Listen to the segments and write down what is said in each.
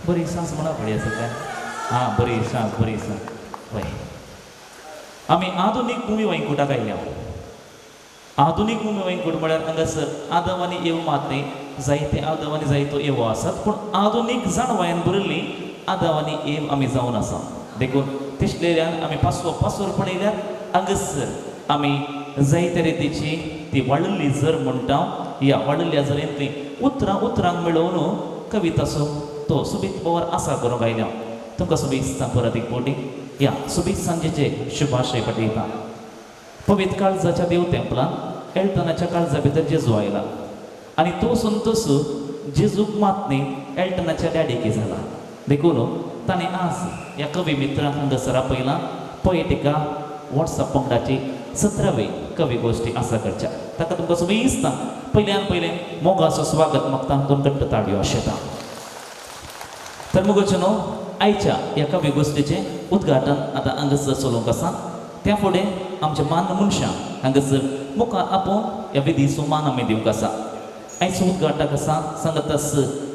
बरी सांज म्हणा पळय सगळ्यांक. हां बरी सांज, बरी सांज. वय आमी आधुनीक भुमी वैंकुटाक आयल्या. आधुनीक भुमी वैंकूट म्हळ्यार हांगासर आदव आनी एव मात न्ही, जायते आदव आनी जायतो एवो आसात, पूण आधुनीक जाणवायेन भरिल्ली आदव आनी एव आमी जावन आसा. देखून तिसलेल्यान आमी पासवो पासोर पळयल्यार हांगासर आमी जायते रितीची ती वाळिल्ली जर म्हणटा. ह्या वाळिल्ल्या जरेंतली उतरां उतरांक मेळोवन कविताचो तो सुबीत पवार आसा करूंक आयल्या. तुमकां सुबेस्तां परत एक फावटी ह्या सुबीत सांजेचे शुभाशय पाठयता. पवित्र काळजाच्या देव तेंपलान एल्टनाच्या काळजा भितर जेजू आयला आनी तो संतोस जेजूक मात न्ही एल्टनाच्या डॅडीकी जाला. देखून ताणें आज ह्या कवी मित्रांक हांगासर आपयला पोएटिका वॉट्सअप पंगडाची 17वी कवी गोश्टी आसा करच्या. ताका तुमकां सुबेस्तां पयल्यान पयलें मोगाचो स्वागत मागता, दोन घट्ट ताळयो आशेता. तर मुगोचो न्हू आयच्या ह्या कवी गोश्टीचें उद्घाटन आतां हांगासर चलोवंक आसा. त्या फुडें आमचे मान मनशां हांगासर मुखार आपोवन ह्या विधीचो मान आमी दिवंक आसा. आयचो उद्घाटक आसा सांगतास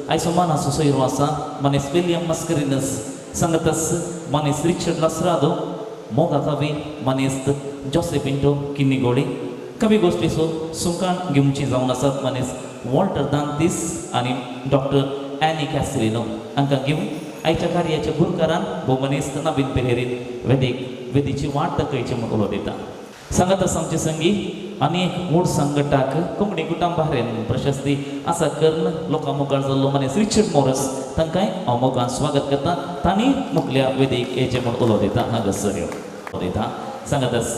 आयचो मानाचो सोयरो आसा मनीस विलियम मस्करिनस, सांगतास मनीस रिचर्ड लासरादो, मोगा कवी मनीस जोसे पिंटो किन्नीगोळी, कवी गोश्टीचो सुंकाण घेवची जावन आसात मनीस वॉल्टर दांतीस आनी डॉक्टर एनी कॅसलिनो. हांकां घेवन आयच्या कार्याच्या गुरकारान भोव मनीस नवीन पेरेरीन वेदीक वेदीची वाट दाखयची म्हूण उलो दिता. सांगत आसा आमचे संगी आनी एक व्हड संकटाक कोंकणी कुटुंबारेन प्रशस्ती आसा करून लोकां मुखार जाल्लो मनीस रिचर्ड मोरस तांकांय हांव मोगान स्वागत करता. तांणी मुखल्या वेदीक येचें म्हूण उलो दिता. हांगासर यो दिता. सांगत आस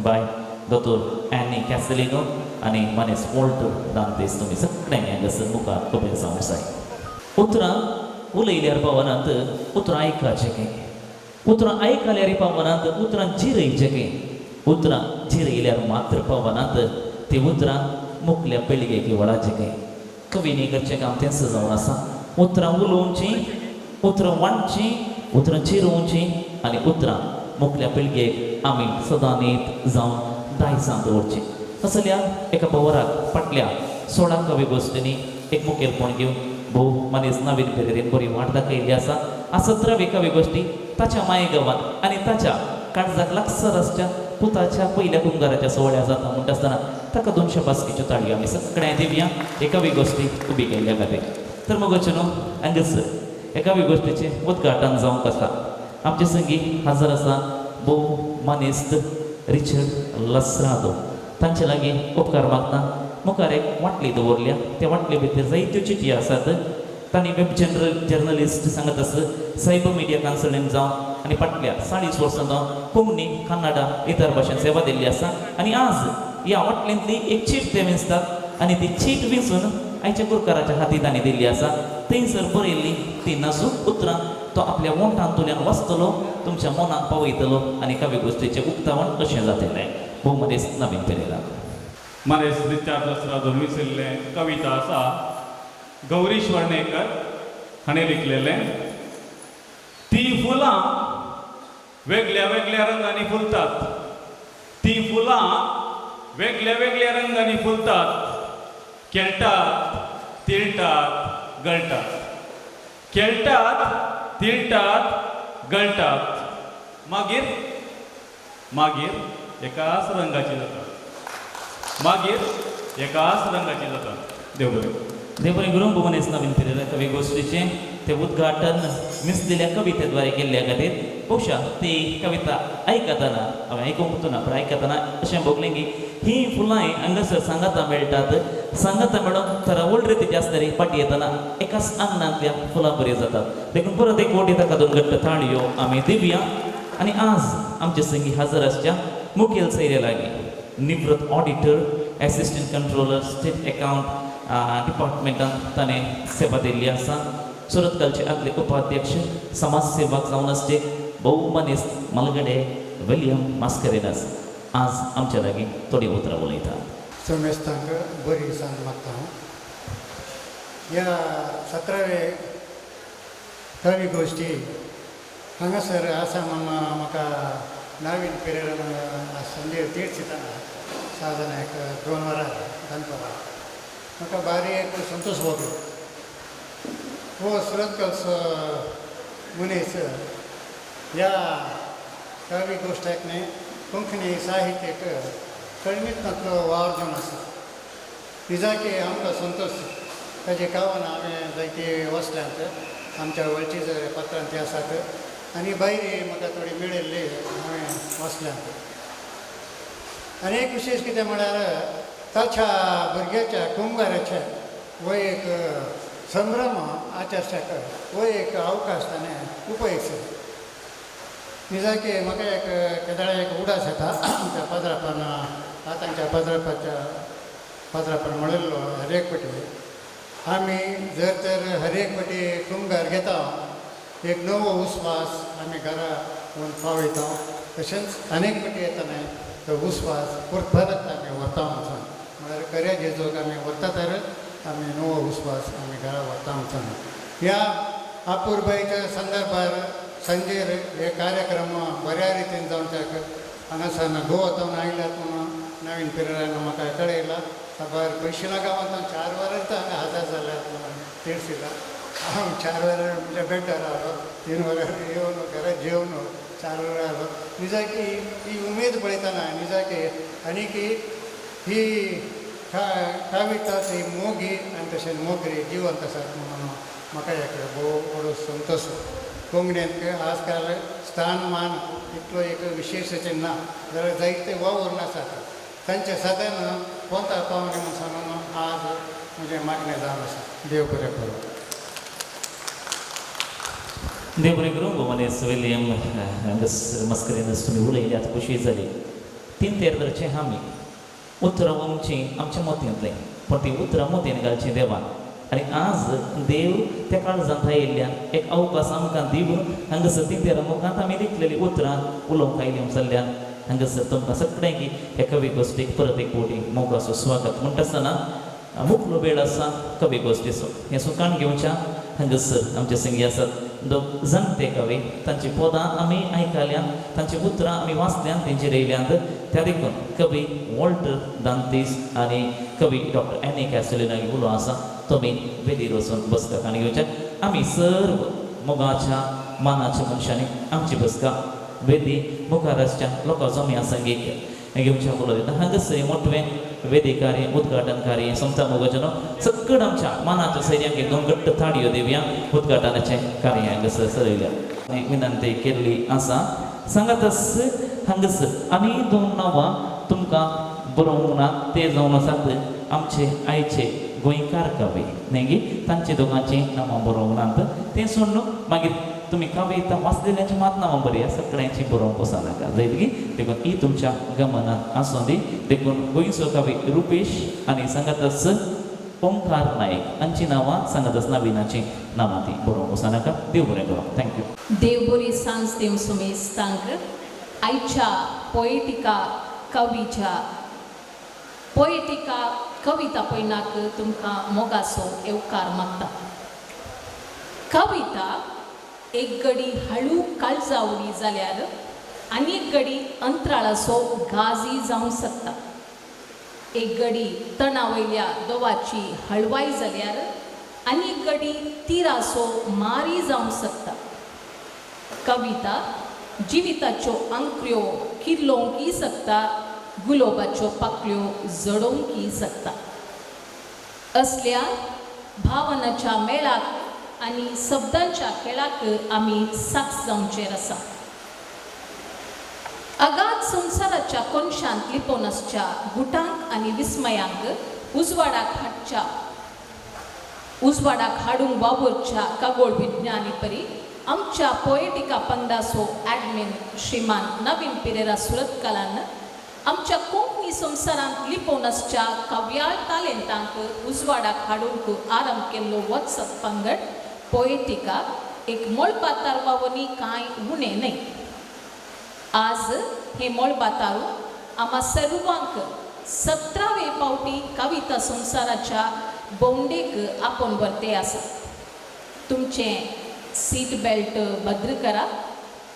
बाय दोतोर एनी कॅसलिनो आनी मनीस वॉल्टर दांतेस तुमी सगळ्यांनी हांगासर मुखार उबें जावंक जाय. उतरां उलयल्यार पावनात, उतरां आयकाचें की उतरां आयकल्यार पावनात, उतरां जिरयचें की उतरां जिरयल्यार मात्र पावनात, ती उतरां मुखल्या पिळगेक वळाचें की. कवीनी करचें काम तेंच जावन आसा. उतरां उलोवचीं, उतरां वांटचीं, उतरां जिरोवचीं आनी उतरां मुखल्या पिळगेक आमी सदांनीत जावन दायजां दवरचीं. असल्या एका पवाराक फाटल्या 16 कवी गोश्टींनी एक मुखेलपण घेवन भोव मनीस नवीन पेरेरीन बरी वाट दाखयल्ली आसा. 17वी कवी गोश्टी ताच्या मायगांवांत आनी ताच्या काळजाक लागसर आसच्या पुताच्या पयल्या कुंगाराच्या सुवाळ्या जाता म्हणटा आसतना ताका 200 बास्कीच्यो ताळयो आमी सगळ्या दिवया एकावी गोश्टी उबी केल्ल्या खातीर. तर मगोचें न्हू हांगासर एकावी गोश्टीचें उद्घाटन जावंक आसा. आमचे संगी हजर आसा भोव मानेस्त रिचर्ड लसरादो. तांचे लागीं उपकार मागता. मुखार एक वाटली दवरल्या, त्या वाटले भितर जायत्यो चिटी आसात. तांणी वेब जर्नलिस्ट सांगत आसा सायबर मिडिया कन्सल्टंट जावन आनी फाटल्या 40 वर्सां जावन कोंकणी कन्नडा इतर भाशेन सेवा दिल्ली आसा. आनी आज ह्या वाटलेंतली एक चीट ते विंचतात आनी ती चीट विंचून आयच्या गुरकाराच्या हाती तांणी दिल्ली आसा. थंयसर बरयल्ली ती नाजूक उतरां तो आपल्या वोंठांतल्यान वाचतलो, तुमच्या मनाक पावयतलो आनी कवी गोश्टीचें उक्तावण अशें जातलें. भोव मनीस नवीन पेरेरा. मनीस रिचार्ड लसरादो विंचिल्लें कविता आसा गौरीश वर्णेकर हाणें लिखलेलें. ती फुलां वेगळ्या वेगळ्या रंगांनी फुलतात, ती फुलां वेगळ्या वेगळ्या रंगांनी फुलतात, खेळटात तिळटात गळटात, खेळटात तिळटात गळटात, मागीर मागीर एकाच रंगाची जाता, मागीर एकाच रंगाची जाता. देव बरें. देव बरें करूं. भुवनेश नवीन पेरेरा कवी गोश्टीचें तें उद्घाटन मिसलेल्या कवितेद्वारे केल्ल्या खातीर. बहुशा ती कविता आयकतना हांवें आयकूंक ना पूण आयकतना अशें भोगलें की ही फुलां हांगासर सांगातां मेळटात, सांगातां मेळून तर व्हड रितीची आसतरी फाटी येतना एकाच आंगणांतल्या फुलां बरीं जातात. देखून परत एक वोटी ताका दोन घट्ट ताळयो आमी दिवया. आनी आज आमचे संगी हजर आसच्या मुखेल सैरे लागीं निवृत्त auditor assistant controller state account डिपार्टमेंटान ताणें सेवा दिल्ली आसा. सुरतकालचे आदले उपाध्यक्ष समाजसेवक जावन आसचे भोव मनीस मलगडे विलियम मास्करेनस आज आमच्या लागीं थोडी उतरां उलयतात. समेस्तांक बरी सांग मागता हांव. ह्या 17वे कवी गोश्टी हांगासर आसा म्हूण म्हाका नवीन पेरेरान संदी तिळसितना साधारण एक 2 वरां दनपारां म्हाका भारी एक संतोष भोगलो. हो सुरतकलचो मनीस ह्या कवी गोश्टाक न्ही कोंकणी साहित्यक कळमीत वावर जावन आसा. निजाकी आमकां संतोश ताजे कावन हांवें जायती वाचल्यांत आमच्या वळखीच्या पत्रांत ती आसात आनी भायर म्हाका थोडी मेळिल्ली हांवें वाचल्यांत. आनी एक विशेश कितें म्हळ्यार ताच्या भुरग्याच्या कुंभाराच्या हो एक संभ्रम आचरच्याक हो एक अवकाश ताणें उपयोग. निजाकी म्हाका एक केदळा एक उडास येता आमच्या पाद्रापान आतांच्या पाद्रापाच्या पाद्रापान म्हणिल्लो हर एक पटी आमी जर तर हर एक पटी कुंभार घेता एक नवो उस्वास आमी घरा वचून पावयता. तशेंच अनेक पटी येतना तो उस्वास परत परत आमी व्हरता वचून म्हळ्यार खऱ्या जेजूक आमी व्हरता तर आमी नवो उस्वास आमी घरा व्हरता वचून. ह्या अपुरबायेच्या संदर्भार संजेर हे कार्यक्रम बऱ्या रितीन जावच्याक हांगासर गोवा जावन आयल्यात म्हणून नवीन पिरेरान म्हाका कळयला. साबार पयशिला गांवांत 4 वरां तर हांगा हजर जाल्यात म्हणून तिळसिला हांव 4 वरां म्हज्या बेड्डार आलो, 3 वरां येवन घरा जेवन 4 वरां आलो. निजाकी ही उमेद पळयतना निजाकी आनी की ही कविता ही मोगी आनी तशेंच मोगरी जिवंत आसात म्हणून म्हाका एक भोव व्हडलो संतोश. कोंकणींत आजकाल स्थान मान इतलो एक विशेश ना जाल्यार जायते वावर आसात तांचे सदां कोंता पावणे म्हणून सांगून आज म्हजें मागणें जावन आसा. देव बरें करूं. देव बरें करूं. गोमनेस विलियम मस्करीनस तुमी उलयल्यात खोशी जाली. 3 तेर धरचें आमी उतरां आमचीं आमच्या मोतयेंतलें पूण तीं उतरां मोतयेन घालचीं देवान. आनी आज देव त्या काळजांत आयिल्ल्यान एक अवकाश आमकां दिवन हांगासर 3 तेरा मुखांत आमी लिखलेलीं उतरां उलोवंक आयलीं जाल्ल्यान हांगासर तुमकां सगळ्यांक ह्या कवी गोश्टीक परत एक फावटी मोगाचो स्वागत म्हणटा आसतना मुखलो वेळ आसा कवी गोश्टीचो हें सुकान घेवच्या हांगासर आमचे संगी आसात दोग जाणटे कवी. तांची पदां आमी आयकल्यांत, तांची उतरां आमी वाचल्यांत, तेंचेर येयल्यांत. त्या देखून कवी वॉल्टर दांतीस आनी कवी डॉक्टर एनी कॅस्टेलिनो उलो आसा तुमी वेदीर वचून बसका काणी घेवच्या. आमी सर्व मोगाच्या मानाच्या मनशांनी आमची बसका वेदी मुखार आसच्या लोकां जमया संगीत घेवच्या उलो दिता. हांगासर मोटवें वेदी कार्य उद्घाटन कार्य सोमता मोगाचें सगळं आमच्या मानाच्या सैन्यांक एकदम घट्ट ताळयो दिवया. उद्घाटनाचें कार्य हांगासर चलयल्या विनंती केल्ली आसा. सांगातच हांगासर आनी 2 नांवां तुमकां बरोवंक ना ते जावन आसात आमचे आयचे गोंयकार कवी न्ही तांचे दोगांची नांवां बरोवंक नात तें सोडून मागीर तुमी कविता वाचलेल्यांची मात नांवां बरया, सगळ्यांची बरोवंक वचूं नाका जायत की. देखून ही तुमच्या गमनात आसूं दी. देखून गोंयचो कवी रुपेश आनी सांगातच ओंकार नायक हांची नांवां सांगातच नविनाची नांवां ती बरोवंक वचूं नाका. देव बरें करूं. Thank you. देव बरी सांज दिवं सुमेस्तांक. आयच्या पोएटिका कवीच्या पोएटिका कविता पयनाक तुमकां मोगाचो येवकार मागता. कविता एक गडी हळू काळजावडी जाल्यार आनी एक गडी अंतराळाचो गाजी जावंक शकता. एक गडी तणा वयल्या दोवाची हळवाय जाल्यार आनी एक गडी तिराचो मारी जावंक शकता. कविता जिविताच्यो आंकऱ्यो किल्लोवंकय शकता, गुलोबाच्यो पाकळ्यो जडोवंकय शकता. असल्या भावनाच्या मेळाक आनी शब्दांच्या खेळाक आमी साक्ष जावचेर आसा. अगाध संवसाराच्या कोनशांत लिपोवन आसच्या गुटांक आनी विस्मयांक उजवाडाक हाडच्या उजवाडाक हाडूंक वावुरच्या खगोळ विज्ञानी परी आमच्या पोएटिका पंगडाचो ॲडमिन श्रीमान नवीन पिरेरा सुरतकलान आमच्या कोंकणी संवसारांत लिपोवन आसच्या काव्याळ तालेंतांक उजवाडाक हाडूंक आरंभ केल्लो वॉट्सअप पंगड पोएटिका एक मळबा तारवावनी कांय उणें न्हय. आज हे मळबा तारू आमा सर्वांक 17वे पावटी कविता संवसाराच्या भोंवडेक आपोवन व्हरते आसा. तुमचें सीट बेल्ट भद्र करा.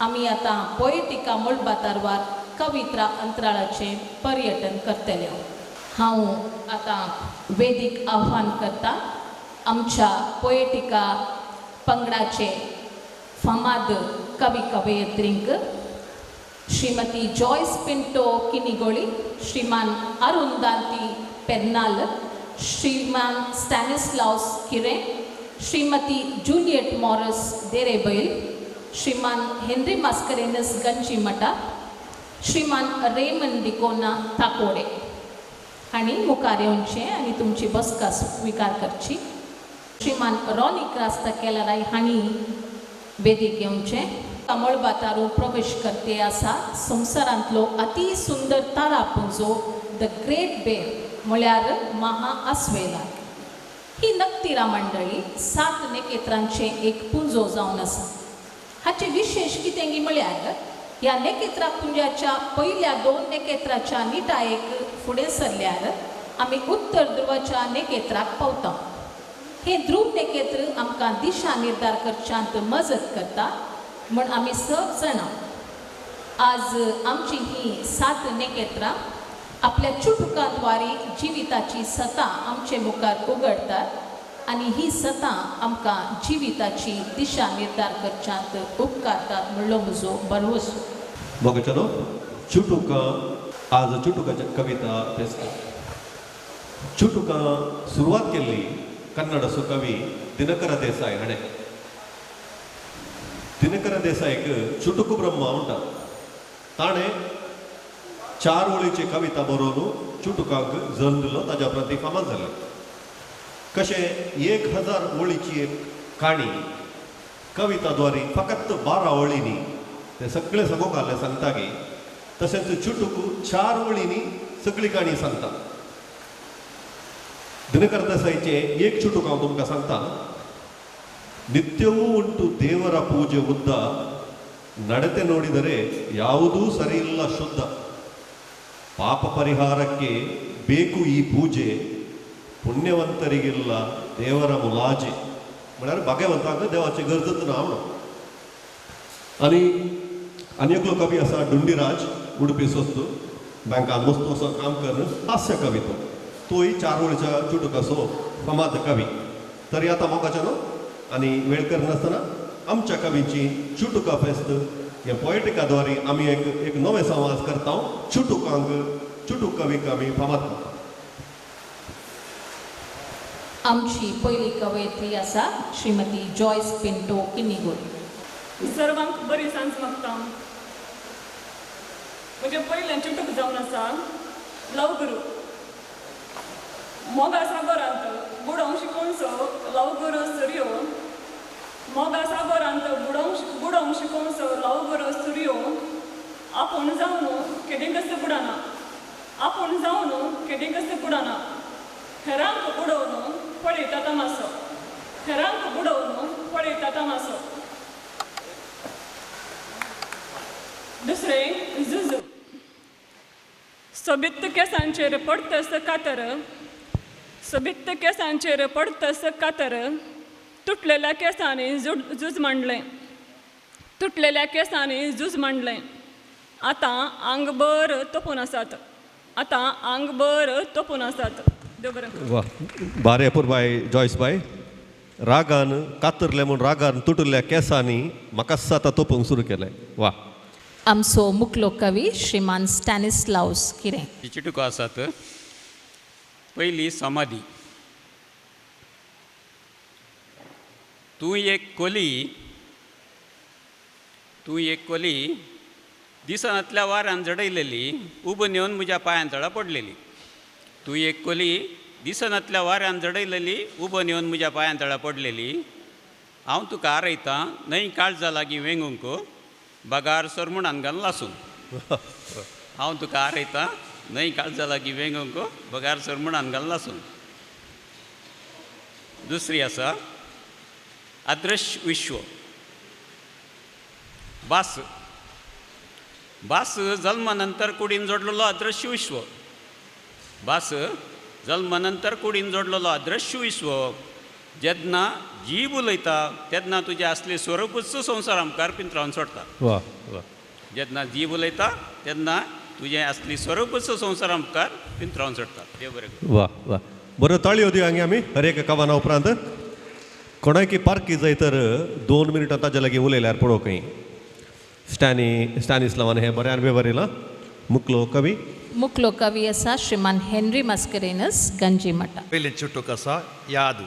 आमी आतां पोएटिका मळबा तारवार कविता अंतराळाचें पर्यटन करतले. हांव आतां वेदीक आव्हान करता आमच्या पोएटिका पंगडाचे फामाद कवी कवयित्रींक श्रीमती जॉयस पिंटो किनिगोळी, श्रीमान अरुण दांती पेर्नाल, श्रीमान स्टॅनिस्लावस किरे, श्रीमती जुलियट मॉरस देरेबैल, श्रीमान हेनरी मास्करेनस गंजी मठा, श्रीमान रेमन डिकोना ताकोडे हांणी मुखार येवचें आनी तुमची बसका स्विकार करची. श्रीमान रॉनी क्रास्ता केलाराय हांणी वेदीक येवचें. मळबातारू प्रवेश करते आसा संवसारांतलो अति सुंदर तारापुंजो the great बेर म्हळ्यार महा आस्वेला. ही नक्तिरा मंडळी 7 नेकेत्रांचें एक पुंजो जावन आसा. हाचें विशेश कितें म्हळ्यार ह्या नेकेत्रा पुंजाच्या पयल्या 2 नेकेत्राच्या निटायेक फुडें सरल्यार आमी उत्तर ध्रुवाच्या नेकेत्राक पावता. हे ध्रुव नेकेत्र आमकां दिशा निर्धार करच्यांत मजत करता म्हण आमी सग जाणां. आज आमची ही 7 नेकेत्रां आपल्या चुटुकांद्वारे जिविताची सता आमचे मुखार उगडतात आनी ही सता आमकां जिविताची दिशा निर्धार करच्यांत उपकारतात म्हणलो म्हजो भरवसो. मोगाच्यानो, चुटुकां आज चुटुकाच्या कविता फेस्त. चुटुकां सुरवात केल्ली कन्नडाचो कवी दिनकर देसाय हाणें. दिनकर देसायक चुटुकू ब्रह्मा म्हणटात. ताणें 4 ओळीची कविता बरोवन चुटुकांक जल्म दिलो. ताज्या उपरांत ती फामाद जाली. कशें 1000 ओळीची एक काणी कविता द्वारे फकत 12 ओळींनी ते सगळे सांगूंक आसले सांगता की, तशेंच चुटुकू 4 ओळींनी सगळी काणी सांगता. दिनकर देसाईचे एक चुटूक हांव तुमकां सांगता. ನಿತ್ಯವೂ ಉಂಟು ದೇವರ ಪೂಜೆ ಉದ್ದ, ನಡತೆ ನೋಡಿದರೆ ಯಾವುದೂ ಸರಿಯಿಲ್ಲ ಶುದ್ಧ, ಪಾಪ ಪರಿಹಾರಕ್ಕೆ ಬೇಕು ಈ ಪೂಜೆ, ಪುಣ್ಯವಂತರಿಗಿಲ್ಲ ದೇವರ ಮುಲಾಜೆ. म्हळ्यार भाग्यवंतांक देवाची गरजच ना म्हणून. आनी आनी एकलो कवी आसा डुंडीराज, उडपी सोस्तू, बँकान वस्तू असो काम करून हास्य कवी तो, तोय 4 ओळीच्या चुटुकाचो फामाद कवी. तरी आतां मोगाच्या न्हू आनी वेळ करनासतना आमच्या कवींची चुटुका फेस्त हे पोएटिका द्वारे आमी एक एक नवें समाज करता. चुटुकांक चुटूक कवीक आमी फामाद करता. आमची पयली कवयित्री आसा श्रीमती जॉयस पिंटो किनिगोळी. सर्वांक बरी सांज मागता. म्हजें पयलें चुटूक जावन आसा लवगुरू. मोगा सागोरांत बुडोवंक शिकोवचो लवगुरू सुर्यो, मोगा सागोरांत बुडोवंक शिकोवचो लवगुरू सुर्यो, आपूण जावन केदींकच बुडना, आपूण जावन केदींकच बुडना, हेरांक बुडोवन पळयता तमासो, हेरांक बुडोवन पळयता तमासो. दुसरें जुजू. सोबीत केंसांचेर पडतस कातर, सोबीत केंसांचेर पडतस कातर, तुटलेल्या केंसांनी झूज मांडलें, तुटलेल्या केंसांनी झूज मांडलें, आतां आंगभर तोपून आसात, आतां आंगभर तोपून आसात. देव बरें करूं. वा, बारे अपूर्बाय जॉयस बाय. रागान कातरले म्हूण रागान तुटल्या केंसांनी म्हाका आतां तोपूंक सुरू केलें. वा. आमचो मुखलो कवी श्रीमान स्टॅनिस्लावस किरें. चिटुको आसात. पयली समाधी. तूं एक कोली, तूं एक कोली, दिसनातल्या वाऱ्यान जडयलेली, उबून येवन म्हज्या पांयां तळा पडलेली. तूं एक कोली, दिसनातल्या वाऱ्यान जडयलेली, उबून येवन म्हज्या पांयां तळा पडलेली. हांव तुका आरयतां न्हय काळजा लागीं वेंगूंक, बगार सरमुणान घालून लासूं. हांव तुका आरयतां न्हय काळजा लागीं वेंगूंक, बगार सरमुणान घालून लासूं. दुसरी आसा अदृश्य विश्व. भास. भास जल्मा नंतर कुडीन जोडलेलो अदृश्य विश्व. भास जल्मा नंतर कुडीन जोडलेलो अदृश्य विश्व. जेन्ना जीव उलयता तेन्ना तुजें असलें स्वरुपूच संवसार मुखार पिंतरावन सोडटा. जेन्ना जीव उलयता तेन्ना तुजें असली स्वरुपूच संवसार मुखार पिंतरावन सोडटा. देव बरें करूं. वा वा, बऱ्यो ताळयो दिवया आमी हर एक कवना उपरांत. कोणाकी पारखी जाय तर 2 मिनटां ताज्या लागीं उलयल्यार पळोवं खंय. स्टॅनिस्लावान हें बऱ्यान वेवरिलां. मुकलो कवी, मुकलो कवी आसा श्रीमान हेनरी मास्करेनस गंजीमठा. पयलें चिटूक आसा याद.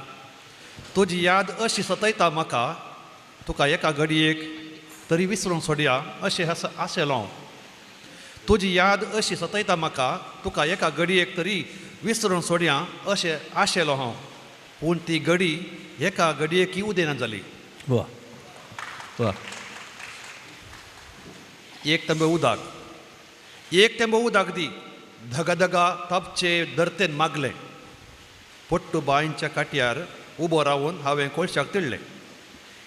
तुजी याद अशी सतयता म्हाका, तुका एका घडयेक तरी विसरून सोडया अशें आशेलो हांव. तुजी याद अशी सतयता म्हाका, तुका एका घडयेक तरी विसरून सोडया अशें आशेलो हांव, पूण ती घडी एका घडयेक उदेना जाली. वा वा. एक तांबे उदक, एक तेंबो उदक दी, धगाधगा तापचे धरतेन मागलें. पट्टू बांयच्या काट्यार उबो रावन हांवें कोळशाक तिडलें.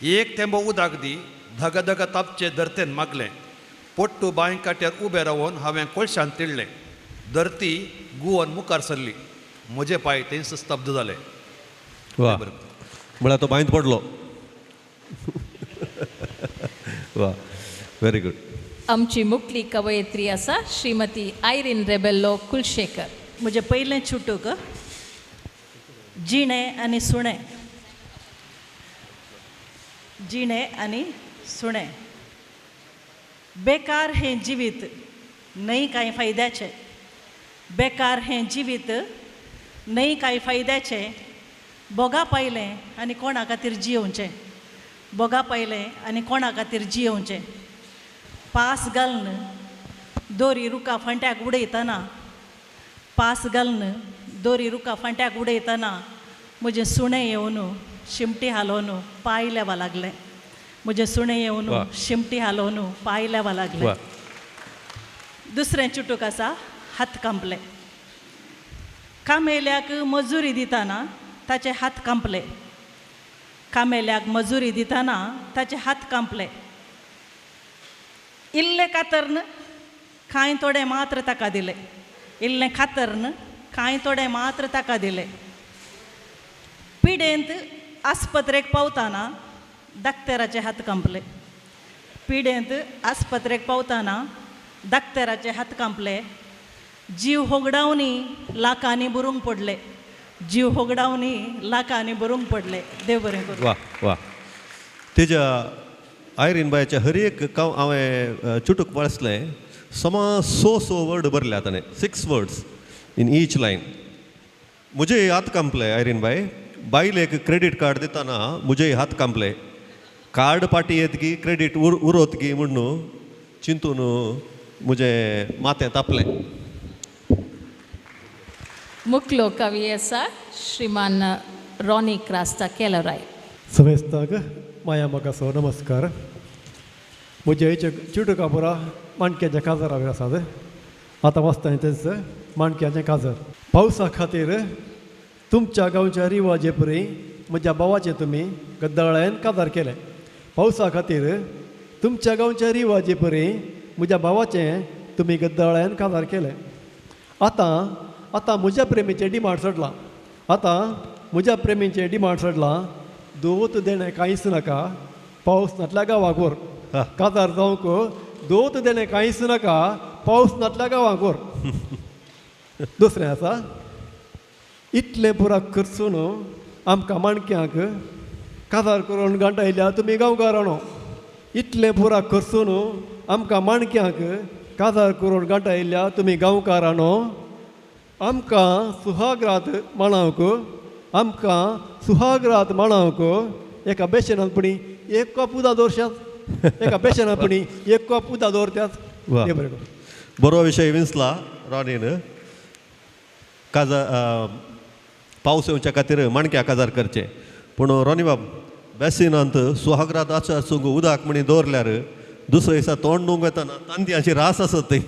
एक तेंबो उदक दी, धगाधगा तापचे धरतेन मागलें. पट्टू बांय काट्यार उबें रावन हांवें कोळशान तिडलें. धरती गुवन मुखार सरली, म्हजे पांय थंयच स्तब्ध जाले. वा, म्हळ्यार तो बांयत पडलो. वा, व्हेरी गुड. आमची मुखली कवयित्री आसा श्रीमती आयरीन रेबेल्लो कुलशेखर. म्हजें पयलें चुटूक जिणें आनी सुणें. जिणें आनी सुणें. बेकार हें जिवीत न्हय कांय फायद्याचें, बेकार हें जिवीत न्हय कांय फायद्याचें, बोगा पायलें आनी कोणा खातीर जियोवचें, बोगा पायलें आनी कोणा खातीर जियोवचें. पास घालून दोरी रुखा फांट्याक उडयतना, पास घालून दोरी रुखा फांट्याक उडयतना म्हजें सुणें येवन शिमटी हालोवन पांय लेवा लागलें. म्हजें सुणें येवन शिमटी हालोवन पांय लेवा लागलें. दुसरें चुटूक आसा हात कांपले. कामेल्याक मजुरी दितना ताचे हात कांपले, कामेल्याक मजुरी दितना ताचे हात कांपले. इल्लें कातरन कांय थोडें मात्र ताका दिलें, इल्लें कातरन कांय थोडें मात्र ताका दिलें. पिडेंत आस्पत्रेक पावतना दाक्तेराचे हात कांपले, पिडेंत आस्पत्रेक पावतना दाक्तेराचे हात कांपले. जीव होगडावनी लाखांनी बरूंक पडले, जीव होगडावनी लाखांनी बरूंक पडले. देव बरें करूं. वा वा. तेज्या आयरीन बायाच्या हर एक हांवें चुटूक वाचलें, समा सो सो वर्ड बरल्या ताणें, 6 वर्ड्स इन ईच लायन. म्हजे हात कांपले आयरीन बाय, बायलेक क्रेडीट कार्ड दितना म्हजे हात कांपले. कार्ड पाटी येत गी क्रेडीट उरोत गी म्हणून चिंतून म्हजें माथें तापलें. मुकलो कवी आसा श्रीमान रॉनी क्रास्ता केलराय. समेस्ताक माया म्हाका नमस्कार. म्हज्या हेच्या चिटुका पुरा माणक्याच्या काजरा आसात. आतां वाचता तेंच माणक्याचें काजर. पावसा खातीर तुमच्या गांवच्या रिवाजे परी म्हज्या भावाचें तुमी गद्दाळ्यान काजार केलें. पावसा खातीर तुमच्या गांवच्या रिवाजे परी म्हज्या भावाचें तुमी गद्दाळ्यान काजार केलें. आतां आतां म्हज्या प्रेमीचें डिमांड चडलां, आतां म्हज्या प्रेमीचें डिमांड चडलां. दोत देणें कांयच नाका, पावस नातल्या गांवाक व्हर. काजार जावंक दोत देणें कांयच नाका, पावस नातल्या गांवाक व्हर. दुसरें आसा, इतलें पुरा खर्चून आमकां माणक्यांक काजार करून गांठायल्या तुमी गांवकारानो. इतलें पुरा खर्चून आमकां माणक्यांक काजार करून गांठायल्या तुमी गांवकारानो. आमकां सुहागरात माणावंक, आमकां सुहागरात माणावंक एका बेशनान पुणी एक कप उदक दवरशात, एका बेशनान पुणी एक कप उदक दवरत्यात. बरो विशय विंचला रॉनीन. काजार पावस येवच्या खातीर माणक्या काजार करचे, पूण रॉनी बाब बेसिनांत सुहागरात आसूंक उदक म्हणी दवरल्यार दुसरे दिसा तोंड धुवंक वतना तांतयांची रास आसत थंय.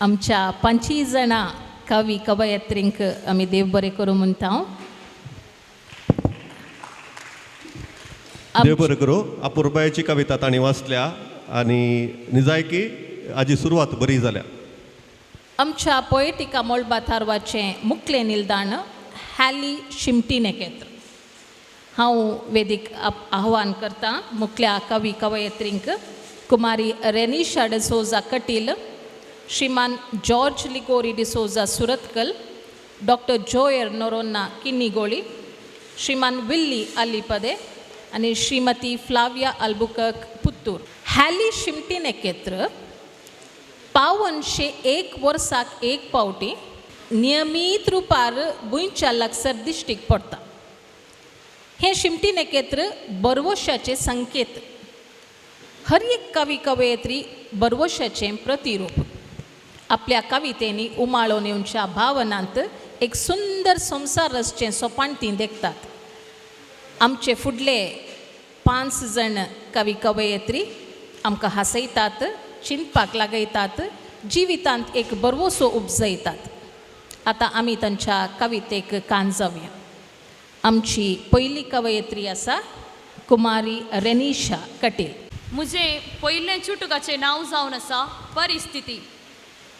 आमच्या 25 जाणां कवी कवयत्रींक आमी देव बरें करूं म्हणटा. देव बरें करूं. अपुरबायेची कविता तांणी वाचल्या आनी निजायकी आजी सुरवात बरी जाल्या. आमच्या पोएटिका मोळबा थारवाचें मुखलें निलदाण हॅली शिमटी नेकेत्र. हांव वेदीक आह्वान करतां मुखल्या कवी कवयत्रींक कुमारी रेनिशा डिसोजा कटील, श्रीमान जॉर्ज लिगोरी डिसोजा सुरतकल, डॉक्टर जोयर नोरोन्ना किन्निगोळी, श्रीमान विल्ली अल्लीपदे, आनी श्रीमती फ्लाविया अल्बुकर्क पुत्तूर. हॅली शिमटी नखेत्र 501 वर्साक एक पावटी नियमीत रुपार भुंयच्या लागसर दिश्टीक पडटा. हें शिमटी नखेत्र बरवशाचें संकेत. हर एक कवी कवयित्री बरवशाचें प्रतिरूप. आपल्या कवितेंनी उमाळोन येवच्या भावनांत एक सुंदर संवसार रचचें सोपान ती देखतात. आमचे फुडले 5 जण कवी कवयित्री आमकां हांसयतात, चिंतपाक लागयतात, जिवितांत एक बरवसो उपजयतात. आतां आमी तांच्या कवितेक कान जावया. आमची पयली कवयित्री आसा कुमारी रेनिशा कटील. म्हजें पयलें चुटुकाचें नांव जावन आसा परिस्थिती.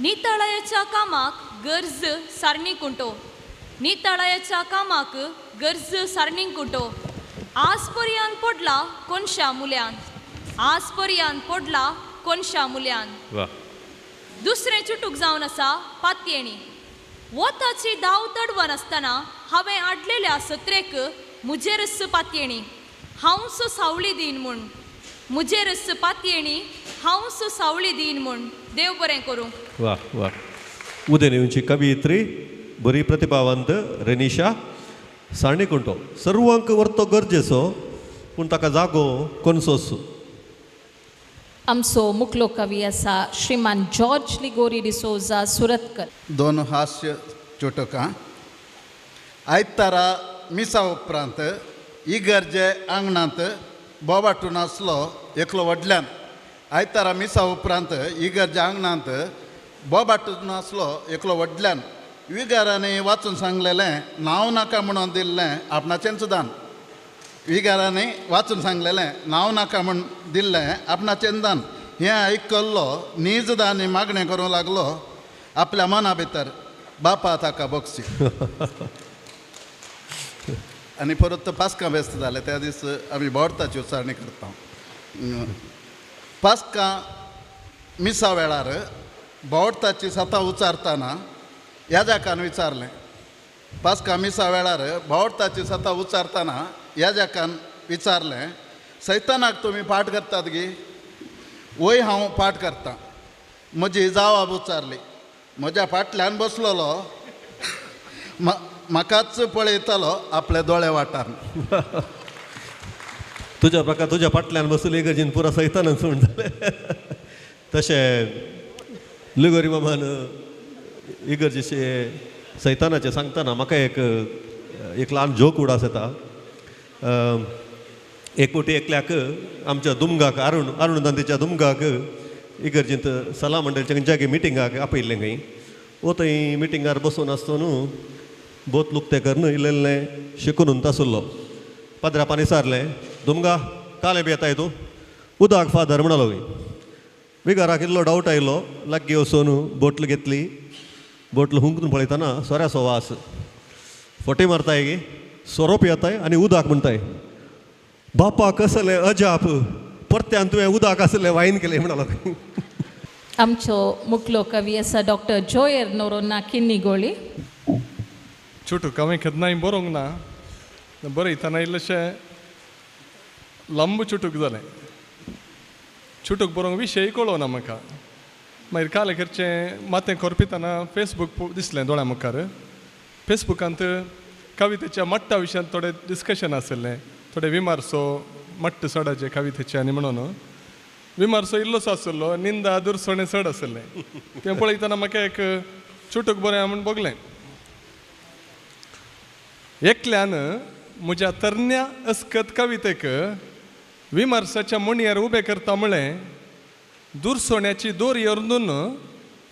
नितळायेच्या कामाक गरज सारणी कुंटो, नितळायेच्या कामाक गरज सारणी कुंटो. आज पर्यंत पडला कोणशा मुल्यान, आज पर्यंत पडला कोणशा मुल्यान. दुसरें चुटूक जावन आसा पातयेणी. वताची धांव तडवन आसतना हांवें हाडलेल्या सत्रेक म्हजेरच पातयेणी, हांवच सावळी दीन म्हूण, म्हजेरच पातयेणी, हांवच सावळी दीन म्हूण. देव बरें करूं. वा वा. उदेनेवची कवियित्री बरी प्रतिभावंत रेनिशा साणेकुंटो. सर्वांक वर्तो गरजेचो पूण ताका जागो कोनसोस. आमचो मुखलो कवी आसा श्रीमान जॉर्ज लिगोरी डिसोजा सुरतकर. दोन हास्य चुटकां. आयतारा मिसा उपरांत इगर्जे आंगणांत बोवाटून आसलो एकलो व्हडल्यान. आयतारा मिसा उपरांत इगर्जे आंगणांत बोबाटून आसलो एकलो व्हडल्यान. विगारांनी वाचून सांगलेलें नांव नाका म्हणून दिल्लें आपणाचेंच दान. विगारांनी वाचून सांगलेलें नांव नाका म्हूण दिल्लें आपणाचेंच दान. हें आयकल्लो नीज दानी मागणें करूंक लागलो आपल्या मना भितर, बापा ताका बक्षी. आनी परत पास्कां व्यस्त जालें त्या दीस आमी बोडताची उच्चारणी करता. पास्कां मिसा वेळार बोडताची सतां उच्चारतना याजकान विचारलें. पास्कां मिसा वेळार बोडताची सतां उच्चारतना याजकान विचारलें, सैतानाक तुमी पाठ करतात गी? वय हांव पाठ करतां. म्हजी जावाब उच्चारली. म्हज्या फाटल्यान बसलेलो म्हाकाच पळयतालो आपले दोळे वाठार. तुज्या प्रकार तुज्या फाटल्यान बसले इगर्जीन पुरा सैतानच म्हण जालें. तशें लिगोरी मामान इगर्जेचे सैतानाचें सांगतना म्हाका एक एक ल्हान जोक उडास येता. एक फावटी एकल्याक आमच्या दुमगाक अरुण अरुण गांधीच्या दुमगाक इगर्जींत सला मंडळच्या खंयच्या मिटिंगाक आपयल्लें खंय. वो थंय मिटिंगार बसून आसतो न्हू बोत लुकतें करून इल्लें शिकून आसलो. पाद्रापान विचारलें, दुमगा कालें बी येताय तूं? उदक फादर म्हणालो. विगाराक इल्लो डावट आयलो. लागीं वचून बोटल घेतली. बोटल हुंकून पळयतना सोऱ्याचो वास. फटी मारताय गी, सोरो पियेताय आनी उदक म्हणटाय. बापा कसलें अजाप, परत्यान तुवें उदक आसलें वायन केलें म्हणालो. आमचो मुखलो कवी आसा डॉक्टर जोयर नोरोना किन्नीगोळी. चुटूक हांवें केन्नाय बरोवंक ना. बरयतना इल्लेशें लांब चुटूक जालें. चुटूक बरोवंक विशय कळना म्हाका. मागीर काल करचें माथें खरपितना फेसबूक दिसलें दोळ्या मुखार. फेसबुकांत कवितेच्या मट्टा विशयांत थोडें डिस्कशन आशिल्लें, थोडे विमार्सो मट्ट चडाचे कवितेचे आनी म्हणून विमार्सो इल्लोसो आशिल्लो, निंदा दुरसोणें चड आशिल्लें. तें पळयतना म्हाका एक चुटूक बरें म्हूण भोगलें. एकल्यान म्हज्या तरण्या अस्कत कवितेक विमर्शाच्या मुणयेर उबें करता म्हळें दुरसोण्याची दोरी अंदून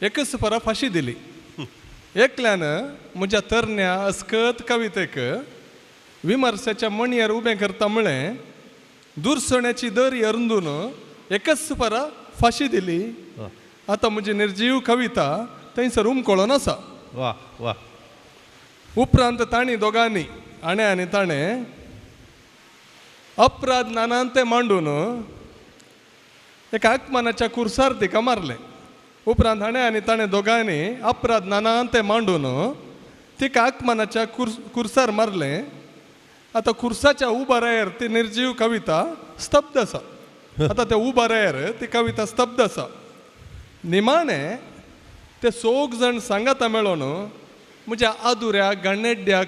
एकच परा फांशी दिली. एकल्यान म्हज्या तरण्या अस्कत कवितेक विमर्शाच्या मणयेर उबें करता म्हळें दुरसोण्याची दोरी अंदून एकच परा फांशी दिली. आतां म्हजी निर्जीव कविता थंयसर उमकळोन आसा. वा वा. उपरांत तांणी दोगांनी आणे आनी ताणें अपराध नानान ते मांडून एका आकमानाच्या कुर्सार तिका मारलें. उपरांत हाणें आनी ताणें दोगांनी अपराध नानान ते मांडून तिका आकमानाच्या कुर्सार मारलें. आतां खुर्साच्या उबारायर ती निर्जीव कविता स्तब्ध आसा. आतां त्या उबारायर ती कविता स्तब्ध आसा. निमाणें ते सोग जाण सांगाता मेळोन म्हज्या आदुऱ्या गाणेड्ड्या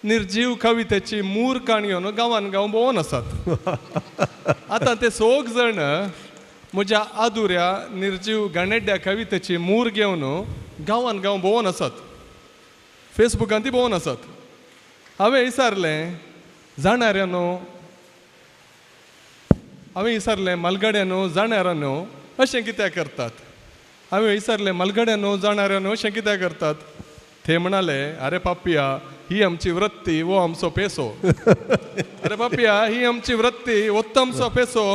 निर्जीव कवितेची मूर काणी घेवन गांवान गांव भोंवन आसात. आतां ते सोग जाण म्हज्या आदुऱ्या निर्जीव गाणेड्ड्या कवितेची मूर घेवन गांवान गांव भोंवन आसात, फेसबुकान ती भोंवन आसात. हांवें विचारलें जाणाऱ्यानो, हांवें विचारलें मालगड्यानो जाणाऱ्यानो अशें कित्याक करतात? हांवें विचारलें मालगड्यानो जाणाऱ्यानो अशें कित्याक करतात? ते म्हणाले, अरे पापया ही आमची वृत्ती वो आमचो पेसो. अरे पापया ही आमची वृत्ती वत्त आमचो पेसो,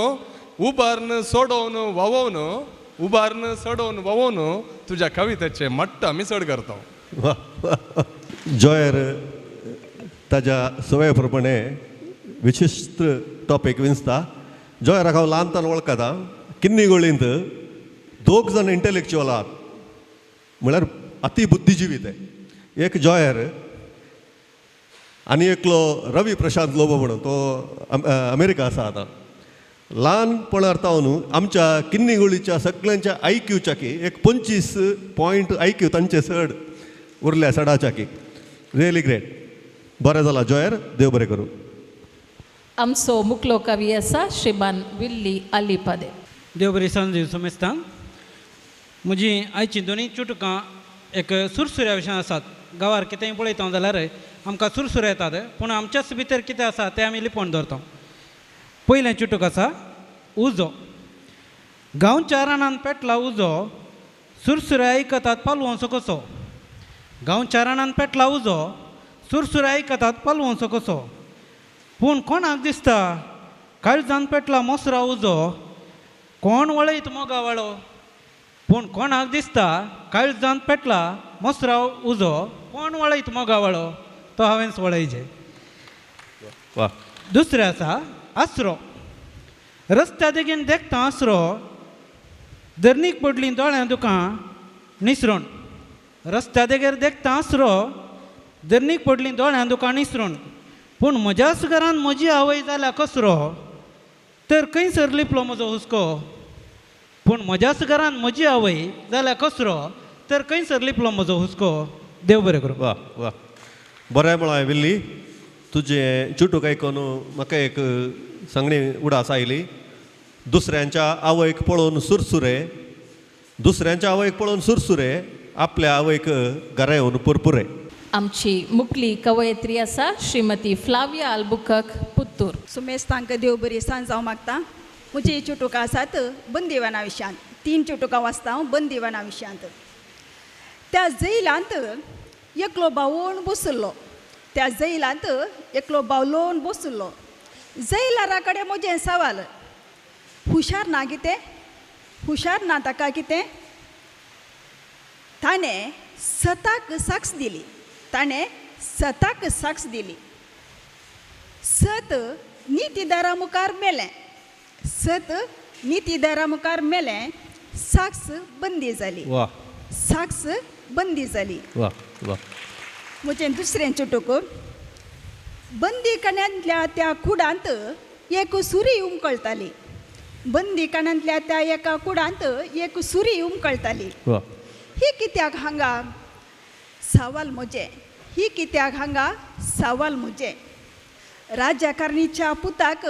उबारन सोडोवन वावोवन, उबारन सोडोवन वावोवन तुज्या कवितेचे मट्ट आमी चड करता. जॉयर ताज्या सवये प्रमाणे विशिश्ट टॉपीक विंचता. जॉयराक हांव ल्हानतान वळखता. किन्नी गोळींत दोग जाण इंटलेक्च्युअल आहात, म्हळ्यार अति बुद्धिजिवी ते. एक जॉयर आनी एकलो रवी प्रशांत लोबो म्हणून, तो अमेरिका आसा आतां. ल्हानपणार तावन आमच्या किन्नी गोळीच्या सगळ्यांच्या आयक्यूच्या की एक 25 पॉयंट आयक्यू तांचे चड उरल्या सडाच्या की. Really great. बरें जाला जॉयर, देव बरें करूं. आमचो मुखलो कवी आसा श्रीमान विल्ली अलीपादे. देव बरी सांज सुमेस्तां. म्हजी आयची दोनूय चुटकां एक सुरसुऱ्या विशयान आसात. गांवार कितेंय पळयता जाल्यार आमकां सुरसुरे येतात, पूण आमच्याच भितर कितें आसा तें आमी लिपोवन दवरता. पयलें चुटूक आसा उजो. गांवच्या रानान पेटला उजो, सुरसुरे आयकतात पालवंसो कसो. गांवच्या रानान पेटला उजो, सुरसुरे आयकतात पालवंसो कसो. पूण कोणाक दिसता काळजान पेटला मोसरा उजो, कोण वळयत मोगा वाळो. पूण कोणाक दिसता काळजान पेटला मोसरा उजो, कोण वळयत मोगा वाळो, तो हांवेंच वळयचे. दुसरें आसा आसरो. रस्त्या देगेन देखता आसरो, धरणीक पडली दोळ्यां दुकां निसरून. रस्त्या देगेर देखता आसरो, धरणीक पडली दोळ्यां दुकां निसरून. पूण म्हज्याच घरान म्हजी आवय जाल्या कसरो, तर खंयसर लिपलो म्हजो हुस्को. पूण म्हज्याच घरान म्हजी आवय जाल्या कसरो, तर खंयसर लिपलो म्हजो हुस्को. देव बरें करूं. वा वा, बरें म्हळां विल्ली. तुजें चुटूक आयकून म्हाका एक सांगणी उडास आयली. दुसऱ्यांच्या आवयक पळोवन सुरसुरे, दुसऱ्यांच्या आवयक पळोवन सुरसुरे, आपल्या आवयक घरा येवन पुरपुरे. आमची मुखली कवयित्री आसा श्रीमती फ्लाविया आल्बुकर्क पुत्तूर. सुमेश तांकां देव बरी सांज हांव मागता. म्हजी चुटुकां आसात बंदिवाना विशयांत. 3 चुटुकां वाचता हांव बंदिवाना विशयांत. त्या जैलांत एकलो बावोन बसलो, त्या जैलांत एकलो बावलोन बसलो. जैलारा कडेन म्हजें सवाल, हुशार ना कितें, हुशार ना ताका कितें? ताणें सताक साक्ष दिली, ताणें सताक साक्ष दिली. सत नितीदारा मुखार मेलें, सत नितीदारा मुखार मेलें, साक्ष बंदी जाली, साक्ष बंदी जाली. म्हजें दुसरें चुटूक, बंदीखान्यांतल्या त्या कुडांत एक सुरी उमकळटाली. बंदीखान्यांतल्या त्या एका कुडांत एक सुरी उमकळटाली. ही कित्याक हांगा सवाल म्हजें, ही कित्याक हांगा सवाल म्हजें. राजाकारणीच्या पुताक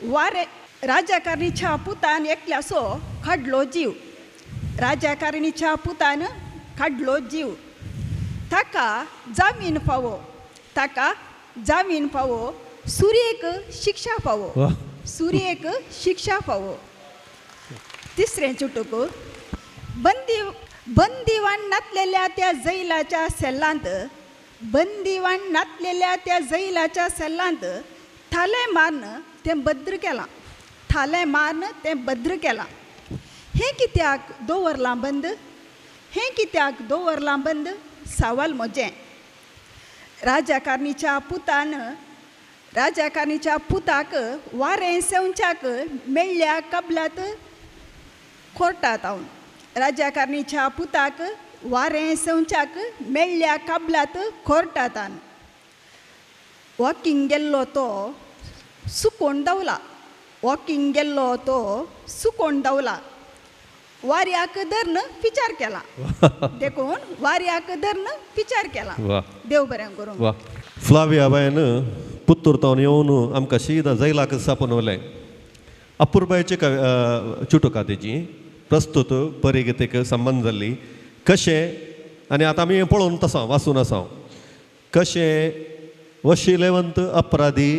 वारे, राजाकारणीच्या पुतान एकल्यासो काडलो जीव, राजाकारणीच्या पुतान काडलो जीव. ताका जामीन फावो, ताका जामीन फावो, सुरयेक शिक्षा फावो, सुरयेक शिक्षा फावो. तिसरें चुटूक, बंदी बंदिवान नातलेल्या त्या जैलाच्या सेल्लांत, बंदिवान नातलेल्या त्या जैलाच्या सेल्लांत थालें मारून तें बद्र केलां, थालें मारून तें बद्र केलां. हें कित्याक दवरलां बंद, हें कित्याक दवरलां बंद, सवाल म्हजें. राजाकारणीच्या पुतान, राजाकारणीच्या पुताक वारें सेवच्याक मेळ्ळ्या कबलात कोर्टांत हांव. राजाकारणीच्या पुताक वारें सेवच्याक मेळ्ळ्या कबलात कोर्टांत. वॉकिंग गेल्लो तो सुकोन धांवला, वॉकिंग गेल्लो तो सुकोन धांवला, वाऱ्याक धरून विचार केला, देखून वाऱ्याक धरून विचार केला. देव बरें करूं. वा फ्लाविया बायन पुत्तूर तावन येवन आमकां शीदा जैलाक सापून वलें अपुरबायचे चुटुका तेजी प्रस्तुत परिगतेक संबंद जाल्ली कशें आनी आतां आमी पळोवन तसां वाचून आसा कशें वशिलेवंत अपराधी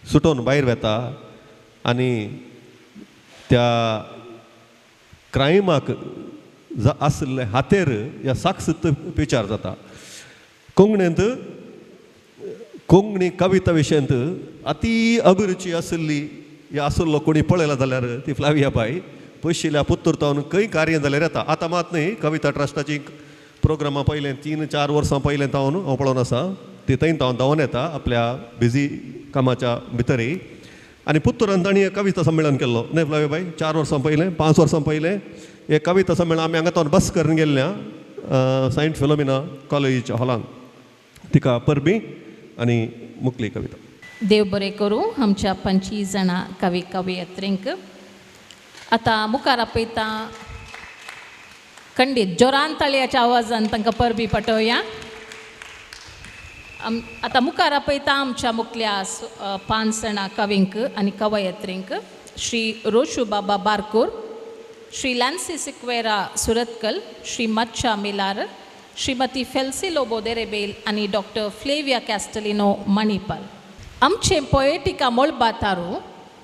सुटोवन भायर वेता आनी त्या क्रायमाक आशिल्ले हातेर ह्या साक्षीत विचार जाता. कोंकणींत कोंकणी कविता विशयांत अती अभिरुची आशिल्ली ह्या आशिल्लो कोणी पळयला जाल्यार ती फ्लाविया बाय पयशिल्ल्या पुत्तूर तावन खंय कार्य जाल्यार येता. आतां मात न्ही कविता ट्रस्टाची प्रोग्रामां पयलें 3-4 वर्सां पयलें तावन हांव पळोवन आसा ती थंय तावन धांवन येता आपल्या बिजी कामाच्या भितरय. आनी पुत्तुरान तांणी एक कविता संमेलन केल्लो न्हय फ्लाविया बाय 4 वर्सां पयलें 5 वर्सां पयलें एक कविता संमेलन आमी हांगा तावन बस करून गेल्ल्या सेंट फिलोमिना कॉलेजीच्या हॉलान. तिका परबी आनी मुकली कविता. देव बरें करूं आमच्या 25 जाणां कवी कवयित्रींक. आतां मुखार आपयता खंडीत जोरान ताळयाच्या आवाजान तांकां परबी पाठोवया. आतां मुखार आपयता आमच्या मुखल्या 5 जाणां कवींक आनी कवयित्रींक. श्री रोशू बाबा बारकोर, श्री लॅन्सी सिक्वेरा सुरतकल, श्री मच्छा मिलार, श्रीमती फेल्सी लोबो देरेबेल आनी डॉक्टर फ्लेविया कॅस्टलिनो मणिपाल. आमचें पोएटिका मोळबा तारू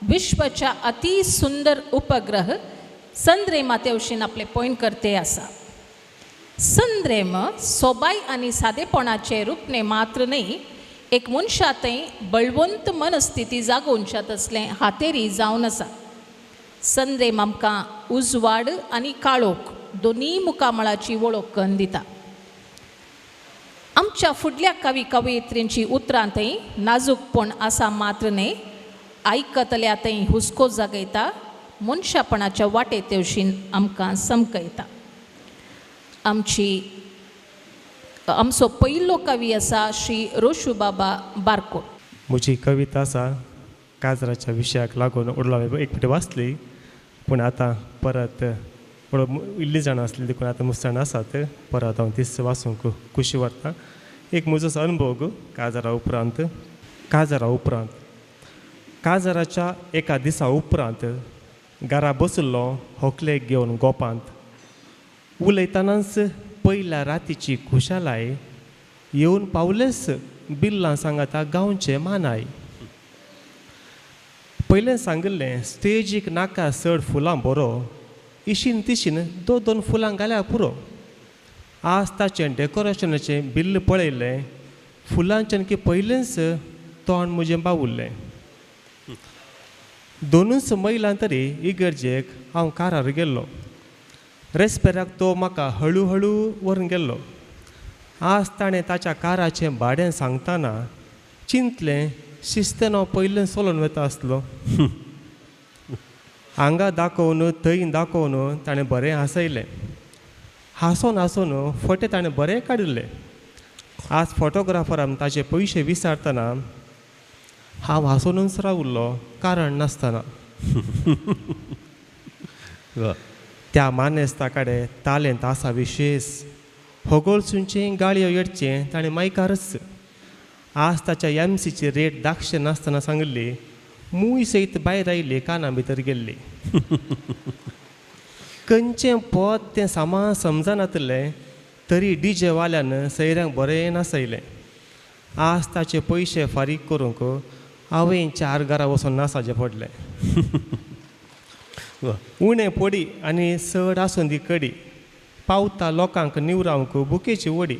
विश्वाच्या अति सुंदर उपग्रह संद्रेमा तेवशीन आपले पॉयंट करते आसा. संद्रेम सोबाय आनी सादेपणाचे रूपने मात्र न्हय एक मनशा थंय बळवंत मनस्थिती जागोवच्या तसलें हातेरी जावन आसा. संद्रेम आमकां उजवाड आनी काळोख दोनूय मुखामळाची वळख करून दिता. आमच्या फुडल्या कवी कवयित्रींची उतरां थंय नाजूकपण आसा मात्र न्हय आयकतल्या थंय हुस्को जागयता, मनशापणाच्या वाटे तेवशीन आमकां समकयता. आमचो पयलो कवी आसा श्री रोशू बाबा बारकोट. म्हजी कविता आसा काजराच्या विशयाक लागून उडला एक फावटी वाचली पूण आतां परत इल्ली जाणां आसली देखून आतां मुसळ आसात परत हांव तीच वाचूंक खुशी व्हरता. एक म्हजो अनुभव काजरा उपरांत. काजरा उपरांत काजराच्या एका दिसा उपरांत घरा बसलो होकलेक घेवन गोपांत उलयतनाच पयल्या रातीची खुशालाय येवन पावलेच बिल्लां सांगाता गांवचे मानाय. पयलें सांगिल्लें स्टेजीक नाका चड फुलां बरो इशीन तिशीन 2-2 फुलां घाल्यार पुरो. आज ताचें डेकोरेशनाचें बिल्ल पळयलें फुलांचें की पयलेंच तोंड म्हजें बावुल्लें. 2 मैलां तरी इगर्जेक हांव कारार गेल्लो. रेस्पेराक तो म्हाका हळू हळू व्हरून गेल्लो. आज ताणें ताच्या काराचें भाडें सांगतना चिंतलें शिस्तेन हांव पयलें चलोवन वता आसलो. हांगा दाखोवन थंय दाखोवन ताणें बरें हांसयलें. हांसोन हांसोन फोटे ताणें बरें काडिल्ले. आज फोटोग्राफरान ताचे पयशे विचारतना हांव हांसोनूच रावल्लो कारण नासतना. त्या मानेस्ता कडेन तालेंत आसा विशेश होगोळसूनचें गाळयो येडचें ताणें मायकारच. आज ताच्या एमसीची रेट दाक्षे नासतना सांगिल्ली मूय सयत भायर आयली काना भितर गेल्ली. खंयचें पद तें सामा समजनातलें तरी डीजे वाल्यान सैऱ्यांक बरें नासयलें. आज ताचे पयशे फारीक करूंक हांवें 4 घरां वचून नासाचें पडलें. उणें पडी आनी चड आसून दी कडी पावता लोकांक निवरावंक बुकेची वडी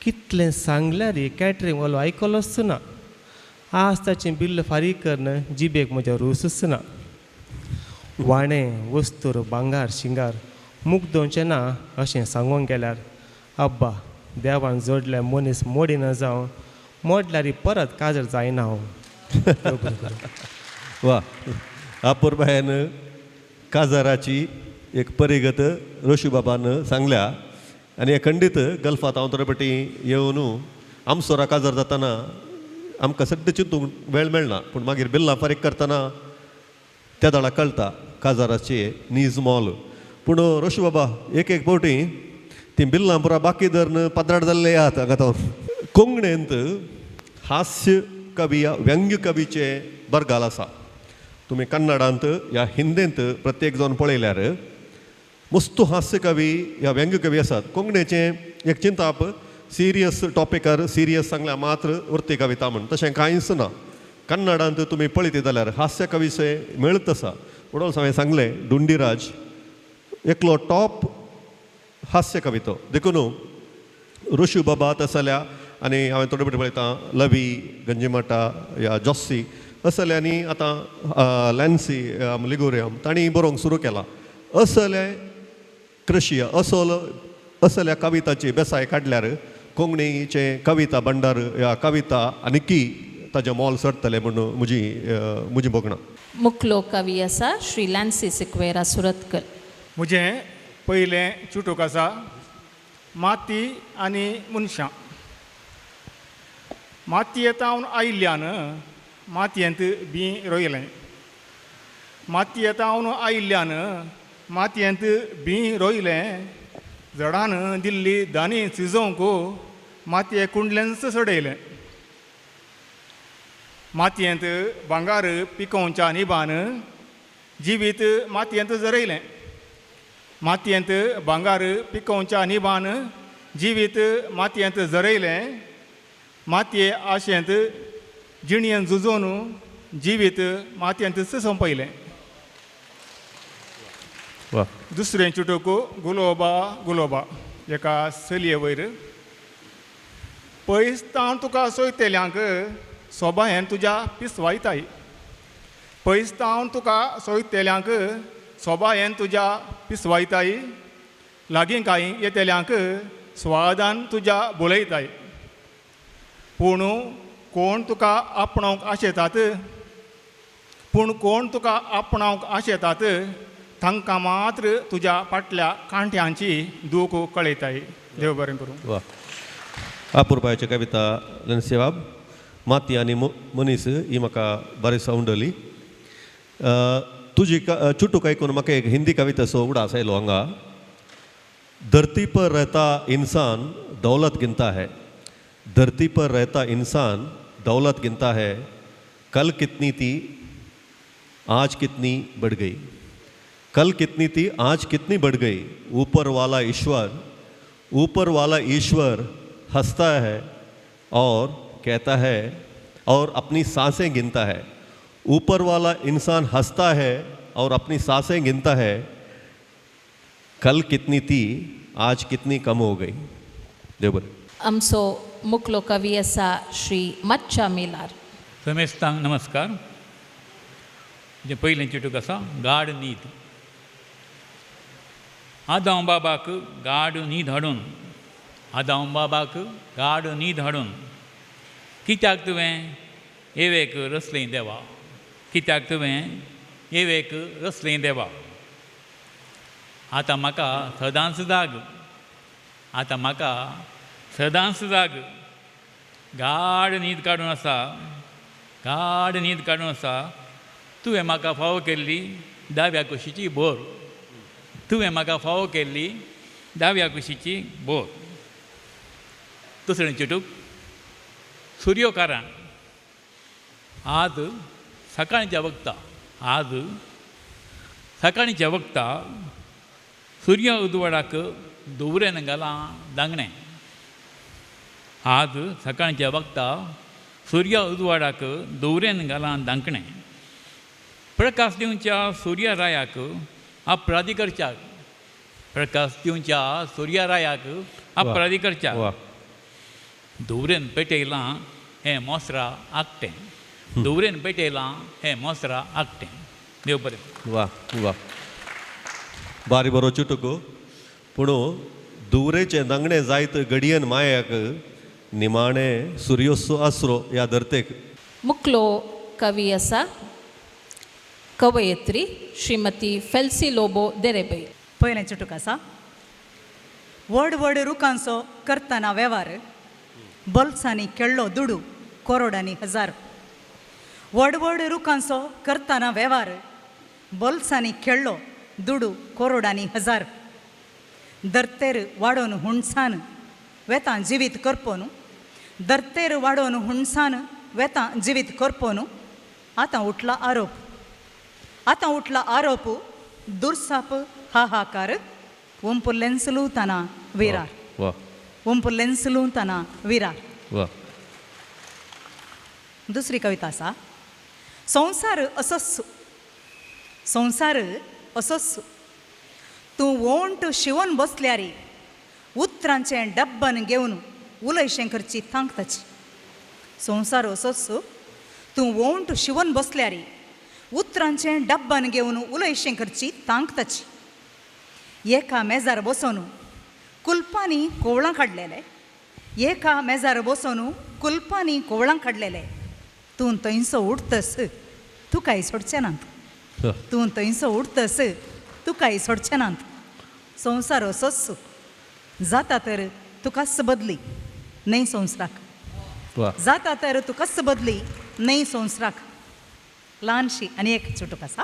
कितलें सांगल्यार कॅटरींग वालो आयकलोच ना. आज ताचें बिल्ल फारीक करून जिबेक म्हज्या रूसच ना. वाणें वस्तूर भांगार शिंगार मुगदोवचें ना अशें सांगूंक गेल्यार अब्बा देवान जोडल्या मनीस मोडिना जावं मोडल्यार परत काजर जायना हांव. वा अपुरबायेन काजाराची एक परिगत रोशू बाबान सांगल्या आनी हे खंडीत गल्फांत हांव थोडे फावटी येवन आमसोरा काजार जातना आमकां सद्दां चिंतूंक वेळ मेळना, पूण मागीर बिल्लां फारीक करतना त्या दाडा कळटा काजाराचे नीज मोल. पूण रोशू बाबा एक एक फावटी ती बिल्लां पुरा बाकी धरून पदराट जाल्ले आहात हांगा. कोंकणींत हास्य कवी या व्यंग्य कवीचे बरगाल आसा. तुमी कन्नडांत या हिंदींत प्रत्येक जावन पळयल्यार मस्तू हास्य कवी या व्यंग्य कवी आसात. कोंकणीचें एक चिंताप सिरियस टॉपिकार सिरियस सांगल्यार मात्र उरती कविता म्हण तशें कांयच ना. कन्नडांत तुमी पळयत जाल्यार हास्य कवीचे मेळत आसा. म्हणून हांवें सांगलें डुंडीराज एकलो टॉप हास्य कवितो. देखून ऋषू बाबा तसल्या आनी हांवें थोडे फावटी पळयता लवी गंजिमाटा या जॉस्सी असल्यांनी आतां लॅन्सी लिगोरियम तांणी बरोवंक सुरू केलां. असले कृशी असल असल्या कविताची बेसाय काडल्यार कोंकणीचें कविता भंडार ह्या कविता आनीकी ताजें मोल सरतलें म्हूण म्हजी म्हजी भोगणां. मुखलो कवी आसा श्री लॅन्सी सिक्वेरा सुरतकर. म्हजें पयलें चुटूक आसा माती आनी मनशां. मातयेंत आयिल्ल्यान मातयेंत बी रोयलें, मातयेंत आयिल्ल्यान मातयेंत बी रोयलें, जडान दिल्ली दानी शिजोवंक मातये कुंडलेंच चडयलें. मातयेंत भांगार पिकोवच्या निबान जिवीत मातयेंत झरयलें, मातयेंत भांगार पिकोवच्या निबान जिवीत मातयेंत झरयलें, मातये आशेंत जिणयेन झुजोवन जिवीत मातयेंतच सोंपयलें. दुसरें चुटूक गुलोबा गुलोबा एका चलये वयर. पयस तावन तुका सोयतेल्यांक सोबायेन तुज्या पिसवायताय, पयस तावन तुका सोयतेल्यांक सोबायेन तुज्या पिसवायताय, लागीं कांय येतेल्यांक स्वादान तुज्या बोलयताय. पूण कोण तुका आपणावंक आशेतात, पूण कोण तुका आपणावंक आशेतात, तांकां मात्र तुज्या फाटल्या कांट्यांची दूख कळयताय. देव बरें करूं. वा अपुरबायची कविता लॅन्सी बाब. माती आनी मनीस ही म्हाका बरी सावंडली. तुजी चुटूक आयकून म्हाका एक हिंदी कवितेचो उडास आयलो हांगा. धरती पर रहता इंसान दौलत गिनता है, धरती पर रहता इंसान दौलत गिनता है, कल कितनी थी आज कितनी बढ़ गई, कल कितनी थी आज कितनी बढ़ गई, ऊपर वाला ईश्वर, ऊपर वाला ईश्वर हंसता है और कहता है और अपनी सांसें गिनता है. ऊपर वाला इंसान हंसता है और अपनी सांसें गिनता है, कल कितनी थी आज कितनी कम हो गई. देव बरें. आमचो मुखलो कवी आसा श्री मच्छा मेलार. समेस्तांक नमस्कार. म्हजें पयलें चिटूक आसा गाड न्हीद. आदांव बाबाक गाड न्हीद हाडून, आदांव बाबाक गाड न्हीद हाडून, कित्याक तुवें एवेक रसलें देवा, कित्याक तुवें एवेक रसलें देवा. आतां म्हाका सदांच जाग, आतां म्हाका सदांच जाग, गाड न्हीद काडून आसा, गाड न्हीद काडून आसा, तुवें म्हाका फावो केल्ली दाव्या कुशीची बोर, तुवें म्हाका फावो केल्ली दाव्या कुशीची बोर. दुसरें चिटूक सुर्योकारण. आज सकाळच्या वखता, आज सकाळच्या वखता सुर्य उजवाडाक दवरेन घालां दांगणें. आज सकाळच्या वखता सुर्य उजवाडाक दवरेन घालां दांकणें. प्रकाश दिवच्या सुर्यरायाक अपराधी करच्याक, प्रकाश दिवच्या सुर्यरायाक अपराधी करच्याक, दवरेन पेटयलां हें मोसरा आकटें, दवरेन पेटयलां हें मोसरा आकटें. देव बरें. वा वा बारी बरो चुटूक. पूण दुवरेचें दांगणें जायत घडयेन मायाक निमाणें सुर्योसो आसरो ह्या धरतेक. मुखलो कवी आसा कवयित्री श्रीमती फेल्सी लोबो देरेबई. पयलें चुटूक आसा व्हड व्हड रुखांचो करतना वेव्हार, बोल्सांनी खेळ्ळो दुडू करोडांनी हजार. व्हड व्हड रुखांचो करतना वेव्हार, बोल्सांनी खेळ्ळो दुडू करोडांनी हजार. धर्तेर वाडोवन हुणसान वेतां जिवीत करपोन, धर्तेर वाडोवन हुणसान वेतां जिवीत करपोन. आतां उठला आरोप, आतां उठला आरोप, दुर्साप हाहाकार, ओंपुल्लेंसलू ताना विरार, ओंपुल्लेंसलू ताना विरार. दुसरी कविता आसा संवसार असोच, संवसार असोच. तूं वोंट शिवोन बसल्यार उतरांचें डब्बन घेवन उलयशें करची तांक ताची. संवसार असोच, तूं वोंट शिवोन बसल्यार उतरांचें डब्बन घेवन उलयशें करची तांक ताची. एका मेजार बसोन कुलपांनी कोवळां काडलेले, एका मेजार बसोन कुलपांनी कोवळां काडलेले. तूं थंयसो उठतस तुकाय सोडचें नात, तूं थंयसो उठतस तुकाय सोडचें नात. संवसार असोच जाता तर तुकाच बदली न्हय संवसाराक, जाता तर तुकाच बदली न्हय संवसाराक. ल्हानशी आनी एक चुटूक आसा.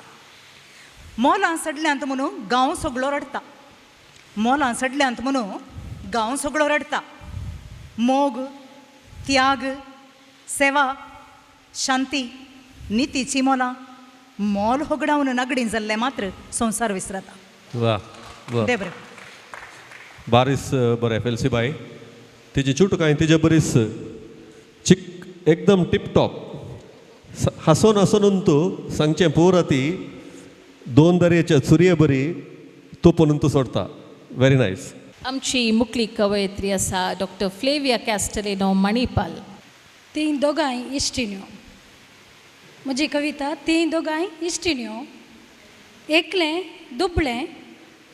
मोलां सडल्यांत म्हणून गांव सगळो रडटा, मोलां सडल्यांत म्हणून गांव सगळो रडटा. मोग, त्याग, सेवा, शांती, नितीची मोलां मोल होगडावन नागडी जाल्लें मात्र संवसार विसरता. देव बरें. बारीस बरें फेल्सी बाई, तिजी चुटकां तिजे बरीस चिक एकदम टिपटॉप. हांसोन हांसोन तूं सांगचें पुरा ती दोन दर्याच्या चुरये बरी तोपून तूं सोडता. Very nice. आमची मुखली कवयित्री आसा डॉक्टर फ्लेविया कॅस्टलिनो मणिपाल. तीं दोगांय इश्टिण्यो. म्हजी कविता तीं दोगांय इश्टिण्यो. एकलें दुबळें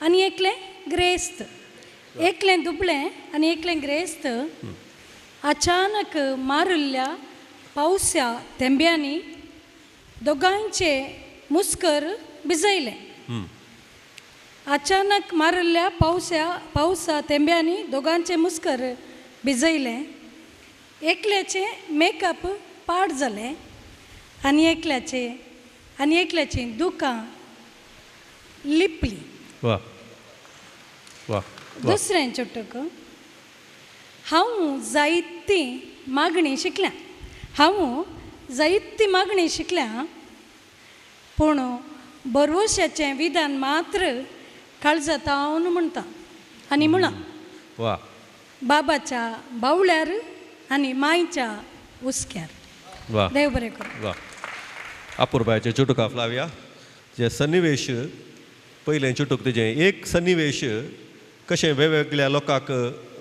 आनी एकलें ग्रेस्त, एकलें दुबळें आनी एकलें ग्रेस्त. अचानक मारिल्ल्या पावसा थेंब्यांनी दोगांयचे मुस्कर भिजयलें. अचानक मारिल्ल्या पावसा थेंब्यांनी दोगांचे मुस्कर भिजयलें. एकल्याचें मेकअप पाड जालें आनी एकल्याचीं दुकां लिपलीं. दुसरें चुटूक. हांव जायती मागणी शिकल्या, हांव जायती मागणी शिकल्या, पूण बरवशाचें विधान मात्र काळजातावन म्हणटा आनी म्हणा बाबाच्या बावल्यार आनी मायच्या हुस्क्यार. देव बरें करूं. अपुरबायचें चुटुका फ्लाविया, जे सन्निवेश पयलें चुटूक तुजें एक सन्निवेश कशें वेगवेगळ्या लोकांक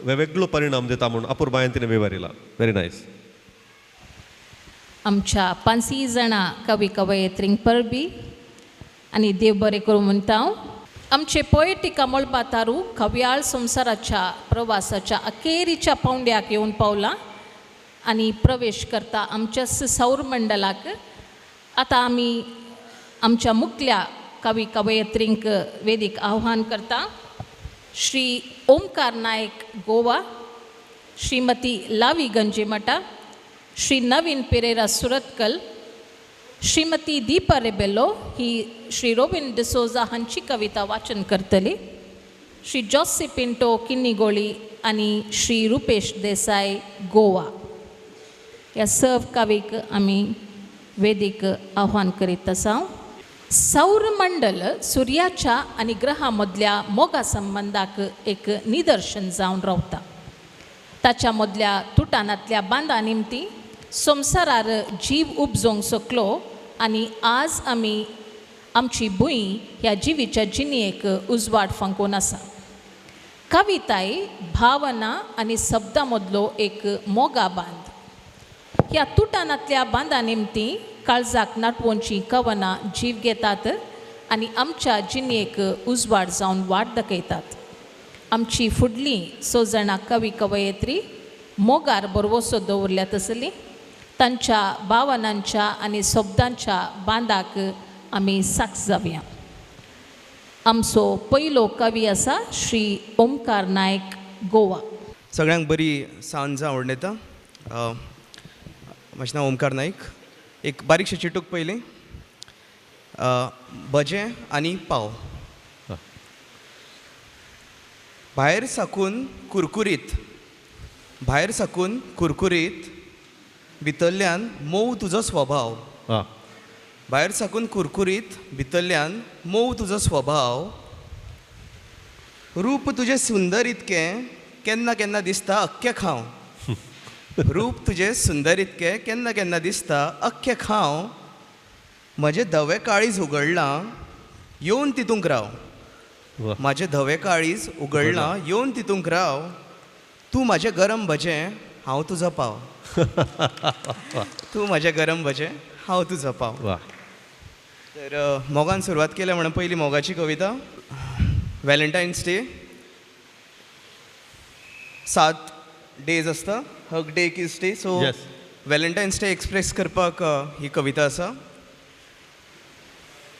वेगवेगळो परिणाम दिता म्हूण अपुरबायेन तिणें विवरिला. Very nice. आमच्या पांचय जाणां कवी कवयित्रींक परबी आनी देव बरें करूं म्हणटा हांव. आमचे पोएटिका मळबा तारू कवयाळ संवसाराच्या प्रवासाच्या अखेरीच्या पावंड्याक येवन पावलां आनी प्रवेश करता आमच्या सौरमंडलाक. आतां आमी आमच्या मुखल्या कवी कवयित्रींक वेदीक आव्हान करता. श्री ओमकार नायक गोवा, श्रीमती लावी गंजेमठा, श्री नवीन पेरेरा सुरतकल, श्रीमती दीपा रेबेलो ही श्री रोबिन डिसोजा हांची कविता वाचन करतली, श्री जॉसी पिंटो किन्नीगोळी आनी श्री रुपेश देसाय गोवा. ह्या सर्व कवीक आमी वेदीक आव्हान करीत आसा. सौरमंडल सुर्याच्या आनी ग्रहा मदल्या मोगा संबंदाक एक निदर्शन जावन रावता. ताच्या मदल्या तुटानांतल्या बांदा निमती संवसारार जीव उपजोवंक शकलो आनी आज आमी आमची भूंय ह्या जिवीच्या जिणेक उजवाड फांकोवन आसा. कविताय भावना आनी शब्दां मदलो एक मोगा बांद. ह्या तुटानांतल्या बांदा निमती काळजाक नाटवोंची कवनां जीव घेतात आनी आमच्या जिणेक उजवाड जावन वाट दाखयतात. आमची फुडलीं स जाणां कवी कवयित्री मोगार बरवसो दवरल्या तसली तांच्या भावनांच्या आनी शब्दांच्या बांदाक आमी साक्ष जावया. आमचो पयलो कवी आसा श्री ओमकार नायक गोवा. सगळ्यांक बरी सांज आवडटा. म्हजें नांव ओमकार नाईक. एक बारीकशें चिटूक पयलीं, भजें आनी पाव. भायर साकून कुरकुरीत, भायर साकून कुरकुरीत, भितरल्यान मोव तुजो स्वभाव. भायर साकून कुरकुरीत, भितरल्यान मोव तुजो स्वभाव. रूप तुजें सुंदर इतकें, केन्ना केन्ना दिसता अख्खें खावं. रूप तुजें सुंदर इतकें, केन्ना केन्ना दिसता अख्खें खावं. म्हजें धवें काळीज उगडलां, येवन तितूंक राव. म्हजें धवें काळीज उगडलां, येवन तितूंक राव. तूं म्हजें गरम भजें, हांव तुजो पाव. तूं म्हजें गरम भजें, हांव तुजो पाव. तर मोगान सुरवात केल्या म्हणून पयली मोगाची कविता. व्हॅलेंटायन्स डे 7 डेज आसता, hug day, kiss day. So Valentine's day express करपाक ही कविता आसा.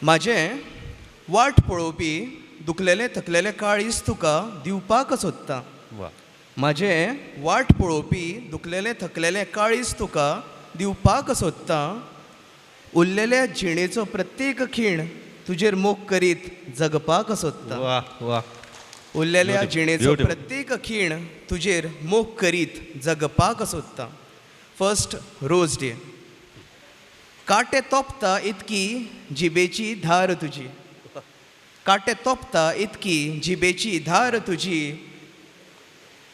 म्हाजें वाट पळोवपी दुखलेलें थकलेलें काळीज तुका दिवपाक सोदता. म्हाजें वाट पळोवपी दुखलेलें थकलेलें काळीज तुका दिवपाक सोदता. उरलेल्या जिणेचो प्रत्येक खीण तुजेर मोग करीत जगपाक सोदता. उरलेल्या जिणेचो प्रत्येक खीण तुजेर मोग करीत जगपाक सोदता. First rose day. कांटे तोपता इतकी जिबेची धार तुजी. कांटे तोपता इतकी जिबेची धार तुजी.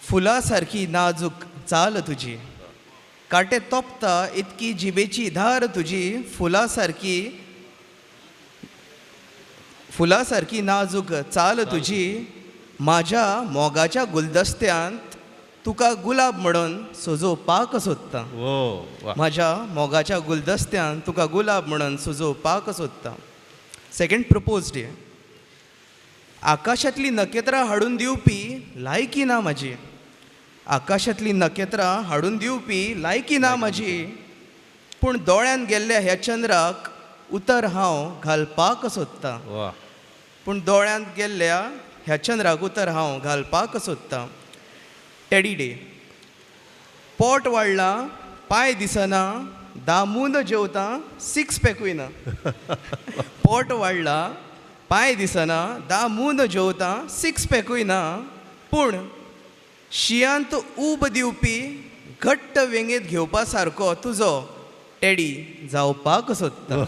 फुलां सारकी नाजूक चाल तुजी. कांटे तोपता इतकी जिबेची धार तुजी. फुलां सारकी, फुलां सारकी नाजूक चाल तुजी. म्हाज्या मोगाच्या गुलदस्त्यांत तुका गुलाब म्हणून सजोवपाक सोदता. म्हाज्या मोगाच्या गुलदस्त्यांत तुका गुलाब म्हणून सजोवपाक सोदता. Second propose day. आकाशांतली नखेत्रां हाडून दिवपी लायकी ना म्हाजी. आकाशांतली नखेत्रां हाडून दिवपी लायकी ना म्हाजी. पूण दोळ्यान गेल्ल्या ह्या चंद्राक उतर हांव घालपाक सोदता. पूण दोळ्यांत गेल्ल्या ह्या चंद्राक उतर हांव घालपाक सोदता. Teddy day. पोट वाडलां, पांय दिसना, दामून जेवता, सिक्स पॅकूय ना. पोट वाडलां, पांय दिसना, दामून जेवता, सिक्स पॅकूय ना. पूण शियांत ऊब दिवपी घट्ट वेंगेंत घेवपा सारको तुजो टेडी जावपाक सोदता.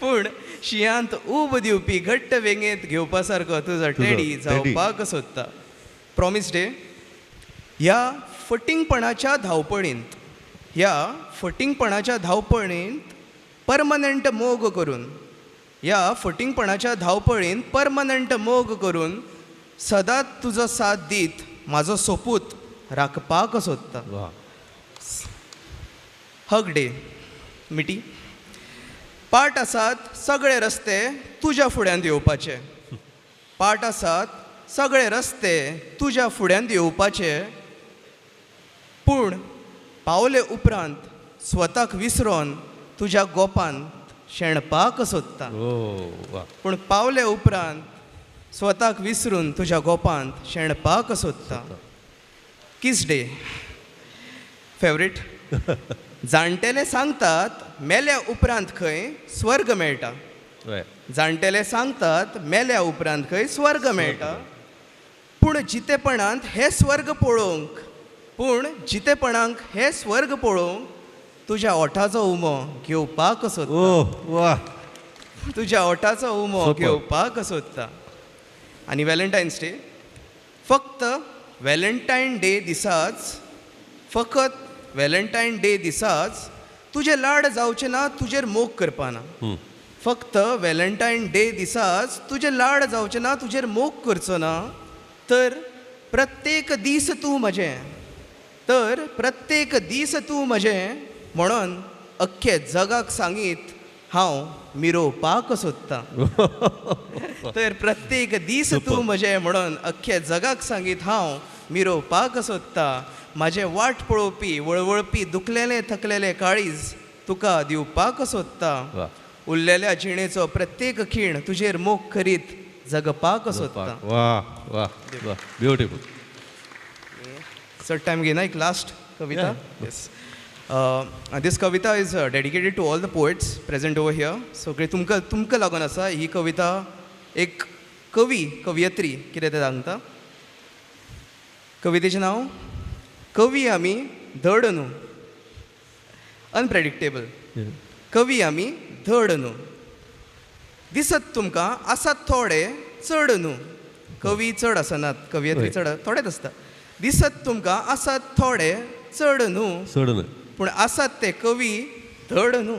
पूण शियांत ऊब दिवपी घट्ट वेंगेंत घेवपा सारको तुजो टेडी जावपाक सोदता. Promise day. ह्या फटींगपणाच्या धांवपळींत, ह्या फटींगपणाच्या धांवपळींत परमनंट मोग करून, ह्या फटींगपणाच्या धांवपळींत परमनंट मोग करून सदांच तुजो साथ दीत म्हाजो सोपूत राखपाक सोदता. Hug day. मिटी. पाट आसात सगळे रस्ते तुज्या फुड्यांत येवपाचे. पाट आसात सगळे रस्ते तुज्या फुड्यांत येवपाचे. पूण पावले उपरांत स्वताक विसरोन तुज्या गोपांत शेणपाक सोदता. पूण पावले उपरांत स्वताक विसरून तुज्या गोपांत शेणपाक सोदता. Kiss day. Favourite. जाणटेले सांगतात मेल्या उपरांत खंय स्वर्ग मेळटा. जाणटेले सांगतात मेल्या उपरांत खंय स्वर्ग मेळटा. पूण जितेपणांत हे स्वर्ग पळोवंक, पूण जितेपणांक हे स्वर्ग पळोवंक तुज्या ओठाचो उमो घेवपाक सोदता. तुज्या ओठाचो उमो घेवपाक सोदता. आनी व्हॅलेंटायन्स डे. फक्त व्हॅलेंटायन डे दिसाच, फकत व्हॅलेंटायन डे दिसाच तुजे लाड जावचे ना, तुजेर मोग करपाना. फक्त व्हॅलेंटायन डे दिसाच तुजे लाड जावचे ना, तुजेर मोग करचो ना. तर प्रत्येक दीस तूं म्हजें, तर प्रत्येक दीस तूं म्हजें म्हणून अख्खे जगाक सांगीत हांव मिरोवपाक सोदतां. तर प्रत्येक दीस तूं म्हजें म्हणून अख्खे जगाक सांगीत हांव मिरोवपाक सोदतां. म्हाजें वाट पळोवपी वळवळपी दुखलेलें थकलेलें काळीज तुका दिवपाक सोदतां. उरलेल्या जिणेचो प्रत्येक खीण तुजेर मोग करीत जगपाक सोदतां. वा वा वा, ब्युटिफूल. चड टायम घेना, एक last Kavita. Yes. This Kavita is dedicated to all the poets present over here. सगळे तुमकां तुमकां लागून आसा ही कविता. एक कवी कवयित्री कितें तें सांगता. कवितेचें नांव कवी आमी धड न्हू, अनप्रेडिक्टेबल. कवी आमी धड न्हू, दिसत तुमकां आसात थोडे चड न्हू. कवी चड आसनात, कवयित्री चड थोडेच आसता. दिसत तुमकां आसात थोडे चड न्हू, चड न्हू, पूण आसात ते कवी धड न्हू.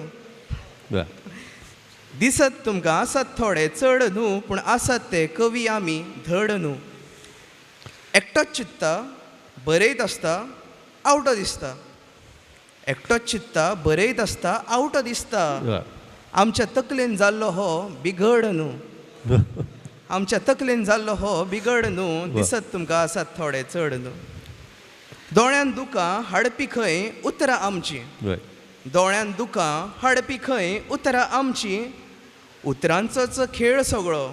दिसत तुमकां आसात थोडे चड न्हू, पूण आसात ते कवी आमी धड न्हू. एकटोच चित्ता बरयत आसता आवटो दिसता, एकटोच चित्ता बरयत आसता आवटो दिसता. आमच्या तकलेन जाल्लो हो बिगड न्हू, आमच्या तकलेन जाल्लो हो बिगड न्हू. दिसत तुमकां आसात थोडे चड न्हू. दोळ्यान दुकां हाडपी खंय उतरां आमची, दोळ्यान दुकां हाडपी खंय उतरां आमची. उतरांचोच खेळ सगळो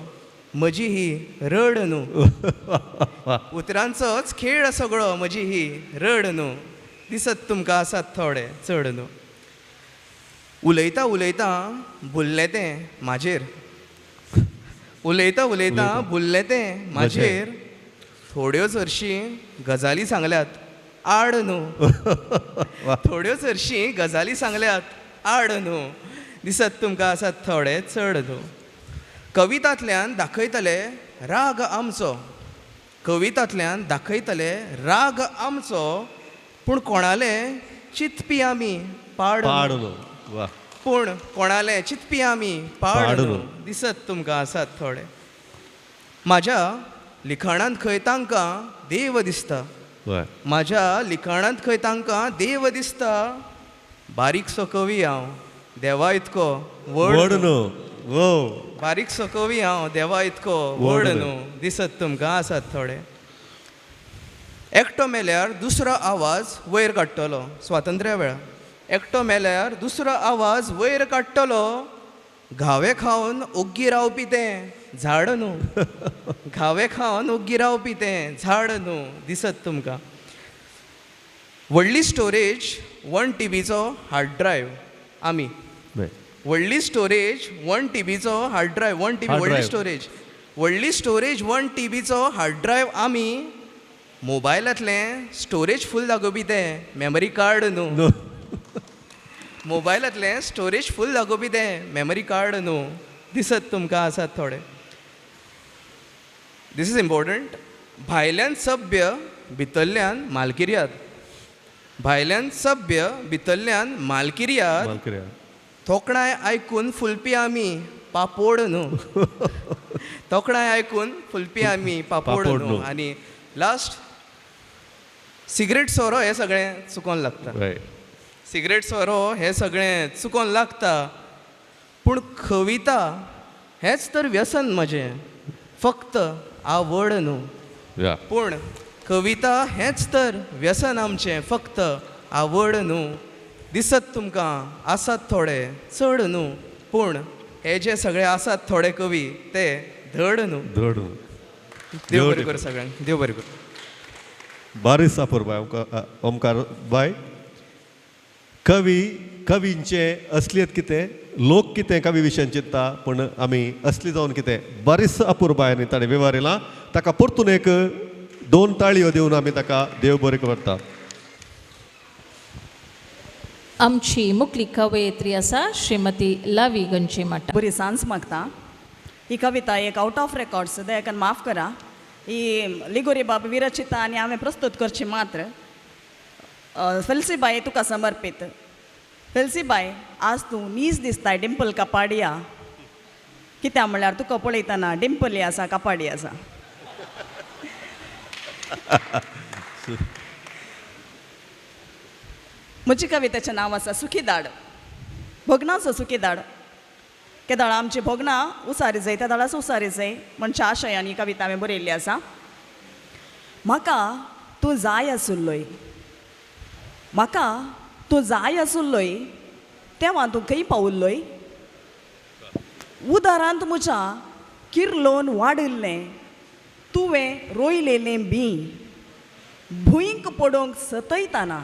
म्हजी ही रड न्हू, उतरांचोच खेळ सगळो म्हजी ही रड न्हू. दिसत तुमकां आसात थोडे चड न्हू. उलयता उलयता भुल्लें तें म्हाजेर, उलयता उलयता भुल्लें तें म्हाजेर. थोड्योच हरशीं गजाली सांगल्यात आड न्हू, थोड्योच हरशीं गजाली सांगल्यात आड न्हू. दिसत तुमकां आसात थोडे चड न्हू. कवितांतल्यान दाखयतले राग आमचो, कवितांतल्यान दाखयतले राग आमचो, पूण कोणाले चिंतपी आमी पाड न्हू, पूण कोणाले चिंतपी आमी पाड न्हू. दिसत तुमकां आसात थोडे. म्हाज्या लिखाणांत खंय तांकां देव दिसता, म्हाज्या लिखाणांत खंय तांकां देव दिसता. बारीकसो कवी हांव देवा इतको व्हड न्हू, बारीकसो कवी हांव देवा इतको व्हड न्हू. दिसत तुमकां आसात थोडे. एकटो मेल्यार दुसरो आवाज वयर काडटलो, स्वातंत्र्या वेळार एकटो मेल्यार दुसरो आवाज वयर काडटलो. घावे खावन ओग्गी रावपी तें झाड न्हू, घावे खावन ओग्गी रावपी तें झाड न्हू. दिसत तुमकां. व्हडली स्टोरेज 1 TBचो हार्ड ड्रायव्ह आमी, व्हडली स्टोरेज 1 TBचो हार्ड ड्रायव्ह, 1 TB व्हडली स्टोरेज, व्हडली स्टोरेज 1 TBचो हार्ड ड्रायव्ह आमी. मोबायलांतलें स्टोरेज फूल दाखोवपी तें मेमरी कार्ड न्हू, मोबायलांतलें स्टोरेज फूल दाखोवपी तें मेमरी कार्ड न्हू. दिसत तुमकां आसात थोडे. This is important. भायल्यान सभ्य भितरल्यान मालकिर्याद, भायल्यान सभ्य भितरल्यान मालकिर्याद. तोखणाय आयकून फुलपी आमी पापोड न्हू, तोखणाय आयकून फुलपी आमी पापोड न्हू. आनी लास्ट, सिगरेट सोरो हें सगळें चुकोन लागता, सिगरेट सोरो हें सगळें चुकोन लागता, पूण कविता हेंच तर व्यसन म्हजें, फक्त आवड न्हू. पूण कविता हेंच तर व्यसन आमचें, फक्त आवड न्हू. दिसत तुमकां आसात थोडे चड न्हू, पूण हे जे सगळे आसात थोडे कवी ते धड न्हू. धड न्हू. देव बरें करूं सगळ्यांक, देव बरें करूं. बारीक सापर बाय ओमकार बाय. कवी कवींचे असलियत कितें, लोक कितें कवी विशयान चिंत्ता, पूण आमी असली जावन कितें बारीस अपुरबायांनी ताणें विवारिलां. ताका परतून एक 2 ताळयो दिवन आमी ताका देव बरें करता. आमची मुखली कवयित्री आसा श्रीमती लावी गंजी माटा. बरी सांज मागता. ही कविता एक आवट ऑफ रेकॉर्ड्स, दयाकन माफ करा. ही लिगोरी बाब विरचिता आनी हांवें प्रस्तूत करची मात्र. फेल्सी बाय तुका समर्पीत. फेल्सी बाय, आज तूं नीज दिसताय डिंपल कापाडिया, कित्याक म्हणल्यार तुका पळयतना डिंपली आसा कापाडी आसा. म्हजी कवितेचें नांव आसा सुखी दाड. भोगणाचो सुखी दाड. केदाळा आमची भोगणां उसारी जाय, तेदाळाच उसारी जाय म्हणच्या आशयान ही कविता हांवें बरयल्ली आसा. म्हाका तूं जाय आसुल्लोय, म्हाका तूं जाय आसुल्लोय, तेवा तूं खंय पावुल्लोय. उदारांत म्हज्या किर्लोन वाडिल्लें तुवें रोयलेलें बी भुंयक पडोवंक सतयताना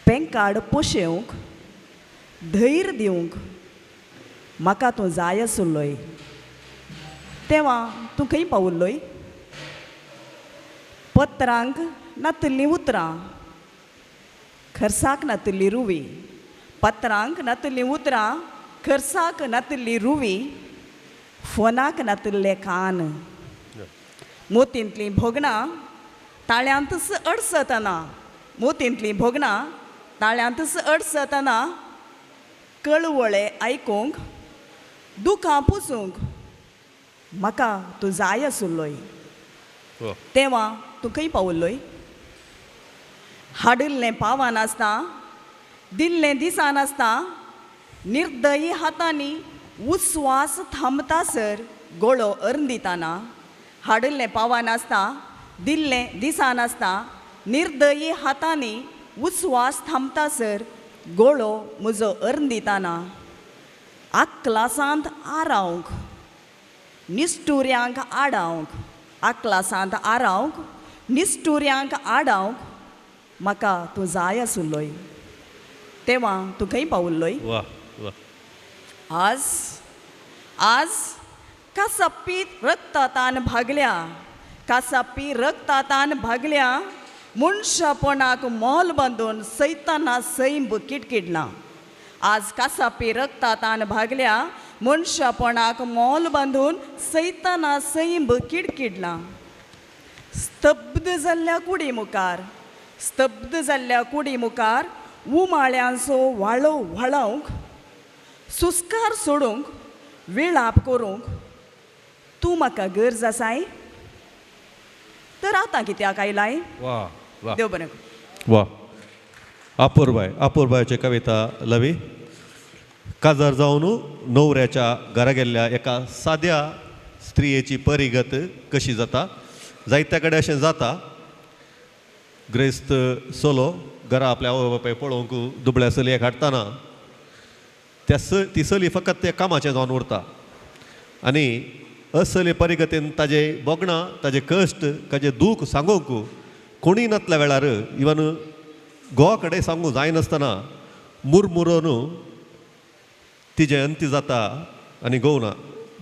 पेंकाड पोशेवंक धैर्य दिवंक म्हाका तूं जाय आसलोय तेवा तूं खंय पावल्लोय पत्रांक नातल्लीं उतरां खर्साक नातल्ली रुवी पत्रांक नातल्लीं उतरां खर्साक नातल्ली रुवी फोनाक नातल्ले कान मोतींतलीं भोगणां ताळ्यांतच अडसतना मोतींतलीं भोगणां ताळ्यांतच अडसतना कळवळे आयकूंक दुखां पुसूंक म्हाका तूं जाय आसलोय तेवा तूं खंय पावल्लोय हाडिल्लें पावनासता दिल्लें दिसनासता निर्दयी हातांनी उस्वास थांबतासर गोळो अर्दिताना हाडिल्लें पावनासता दिल्लें दिसनासता निर्दयी हातांनी उस्वास थांबतासर गोळो म्हजो अर्दिताना आकलासांत आरावंक निश्ठुऱ्यांक आडावंक आकलासांत आरावंक निश्ठुऱ्यांक आडावंक म्हाका तूं जाय आसलोय तेवा तूं खंय पावल्लोय आज आज कासापी रक्तातान भागल्या कासापी रक्तातान भागल्या मनशापणाक मोल बांदून सैताना सैंब किटकिडला आज कासापी रक्तातान भागल्या मनशापणाक मोल बांदून सैताना सैंब किडकिडला स्तब्ध जाल्ल्या कुडी मुखार स्तब्ध जाल्ल्या कुडी मुखार उमाळ्यांचो वाळो व्हाळोवंक सुस्कार सोडूंक विळाप करूंक तूं म्हाका गरज आसाय तर आतां कित्याक आयलाय वा देव बरें वा अपूर्बाय अपूर्बायची कविता लवी काजार जावन न्हवऱ्याच्या घरा गेल्ल्या एका साद्या स्त्रियेची परिगत कशी जाता जायत्या कडेन अशें जाता ग्रेस्त चलो घरा आपल्या आवय बापाय पळोवंक दुबळ्या चलयेक हाडटना त्या ती चली फकत त्या कामाचें जावन उरता आनी असले परिगतीन ताजे भोगणां ताजे कश्ट ताजें दूख सांगूंक कोणीय नातल्या वेळार इवन घोवा कडेन सांगूंक जायनासतना मुरमुरोन तिजें अंती जाता आनी घोव ना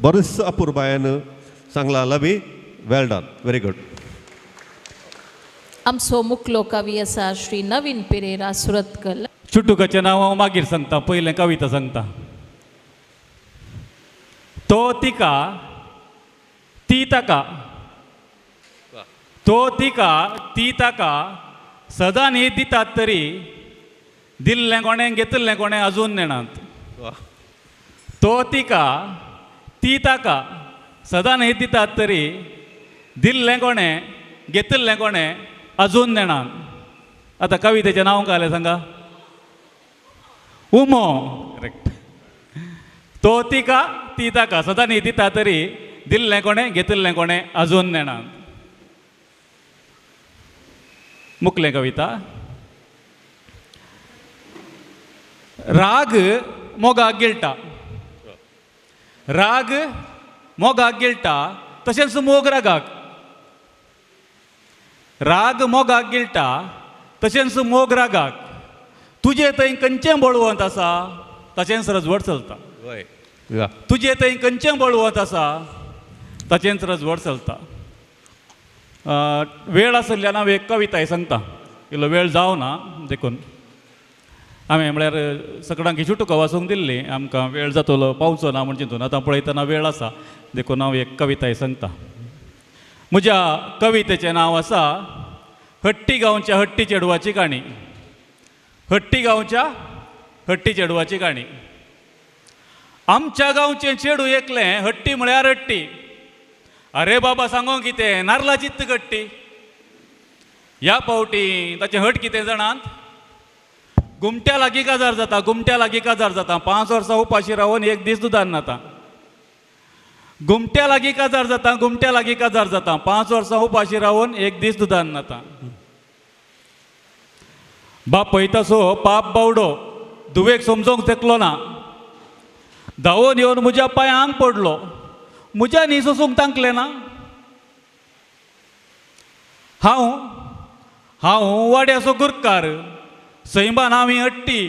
बरेंच अपुरबायेन सांगलां लवी वेल डन व्हेरी गुड. आमचो मुखलो कवी आसा श्री नवीन पिरेरा सुरतकल. चुटुकाचें नांव हांव मागीर सांगता पयलें कविता सांगता. तो तिका ती ताका तो तिका ती ताका सदां न्ही दितात तरी दिल्लें कोणें घेतिल्लें कोणें अजून नेणात. तो तिका ती ताका सदां न्ही दितात तरी दिल्लें कोणें घेतिल्लें कोणें अजून नेणात. आतां कवितेचें नांव कालें सांगा उमो करेक्ट. तो तिका ती ताका सदां न्ही दिता तरी दिल्लें कोणें घेतिल्लें कोणें अजून नेणात. मुखलें कविता राग मोगाक गिळटा राग मोगाक गिळटा तशेंच मोग रागाक राग मोगाक गिळटा तशेंच मोग रागाक तुजे थंय खंयचें बळवंत आसा ताचेंच रजवट चलता. तुजे थंय खंयचें बळवंत आसा ताचेंच रजवट चलता. वेळ आशिल्ल्यान हांव एक कविताय सांगता इल्लो वेळ जावना देखून हांवें म्हळ्यार सगळ्यांक चुटुकां वाचूंक दिल्ली आमकां वेळ जातलो पावचो ना म्हण चिंतून आतां पळयतना वेळ आसा देखून हांव एक कविताय सांगता. म्हज्या कवितेचें नांव आसा हट्टी गांवच्या हट्टी चेडवाची काणी. हट्टी गांवच्या हट्टी चेडवाची काणी. आमच्या गांवचें चेडू एकलें हट्टी म्हळ्यार हट्टी. अरे बाबा सांगो कितें नारलाचीच गट्टी. ह्या फावटी ताचें हट कितें जाणात गुमट्या लागीं काजार जाता गुमट्या लागीं काजार जाता 5 वर्सां उपाशी रावन एक दीस दुदान नाता. गुमट्या लागीं काजार जाता गुमट्या लागीं काजार जाता 5 वर्सां उपाशी रावन एक दीस दुदान नाता. बापय तसो पाप बावडो दुवेक समजोंक तेकलो ना धांवून येवन म्हज्या पांयांक पडलो म्हज्या न्ही सोसूंक तांकलें ना. हांव हांव वाड्याचो गुरकार सैमान आमी हट्टी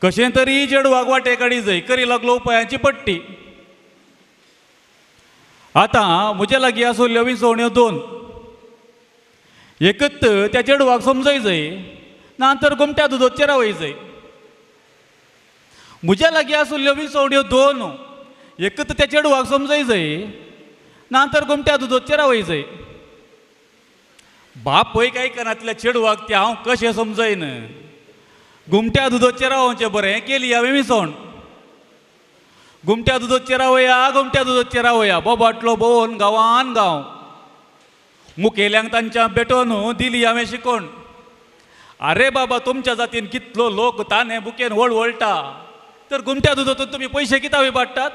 कशें तरी चेडवाक वाटे काडी जाय करी लागलो उपायांची पट्टी. आतां म्हज्या लागीं आसल्यो विसवण्यो दोन, एकच त्या चेडवाक समजय जाय ना तर गोमट्या दुदोचेर रावय जाय. म्हज्या लागीं आसल्यो विसवण्यो दोन, एकच त्या चेडवाक समजय जाय ना तर गोमट्या दुदोचेर रावय जाय. बापय काय कानांतल्या चेडवाक तें हांव कशें समजयन, गुमट्या दुदोचेर रावचें बरें केली हांवें विसवण. गुमट्या दुदोचेर रावया गुमट्या दुदोचेर रावया बोबाटलो भोवन गांवान गांव, मुखेल्यांक तांच्या बेटोन दिली हांवें शिकोण. आरे बाबा तुमच्या जातीन कितलो लोक ताने बुकेन वळवळटा, तर गुमट्या दुदोतून तुमी पयशे कित्याक वाडटात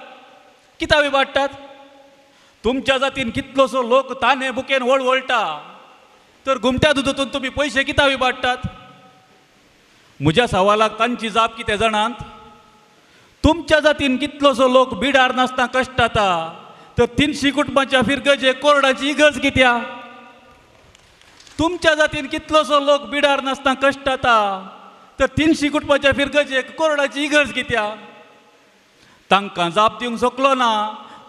कित्याक वाडटात. तुमच्या जातीन कितलोसो लोक ताने बुकेन वळवळटा, तर गुमट्या दुदोतून तुमी पयशे कित्याक वाडटात. म्हज्या सवालाक तांची जाप कितें जाणात, तुमच्या जातीन कितलोसो लोक बिडार नासतना कश्टाता, तर 300 कुटुंबाच्या फिरगजे कोरडाची इगर्ज कित्या. तुमच्या जातीन कितलोसो लोक बिडार नासतना कश्टाता, तर 300 कुटुंबाच्या फिरगजे कोरडाची इगर्ज कित्या. तांकां जाप दिवंक शकलो ना,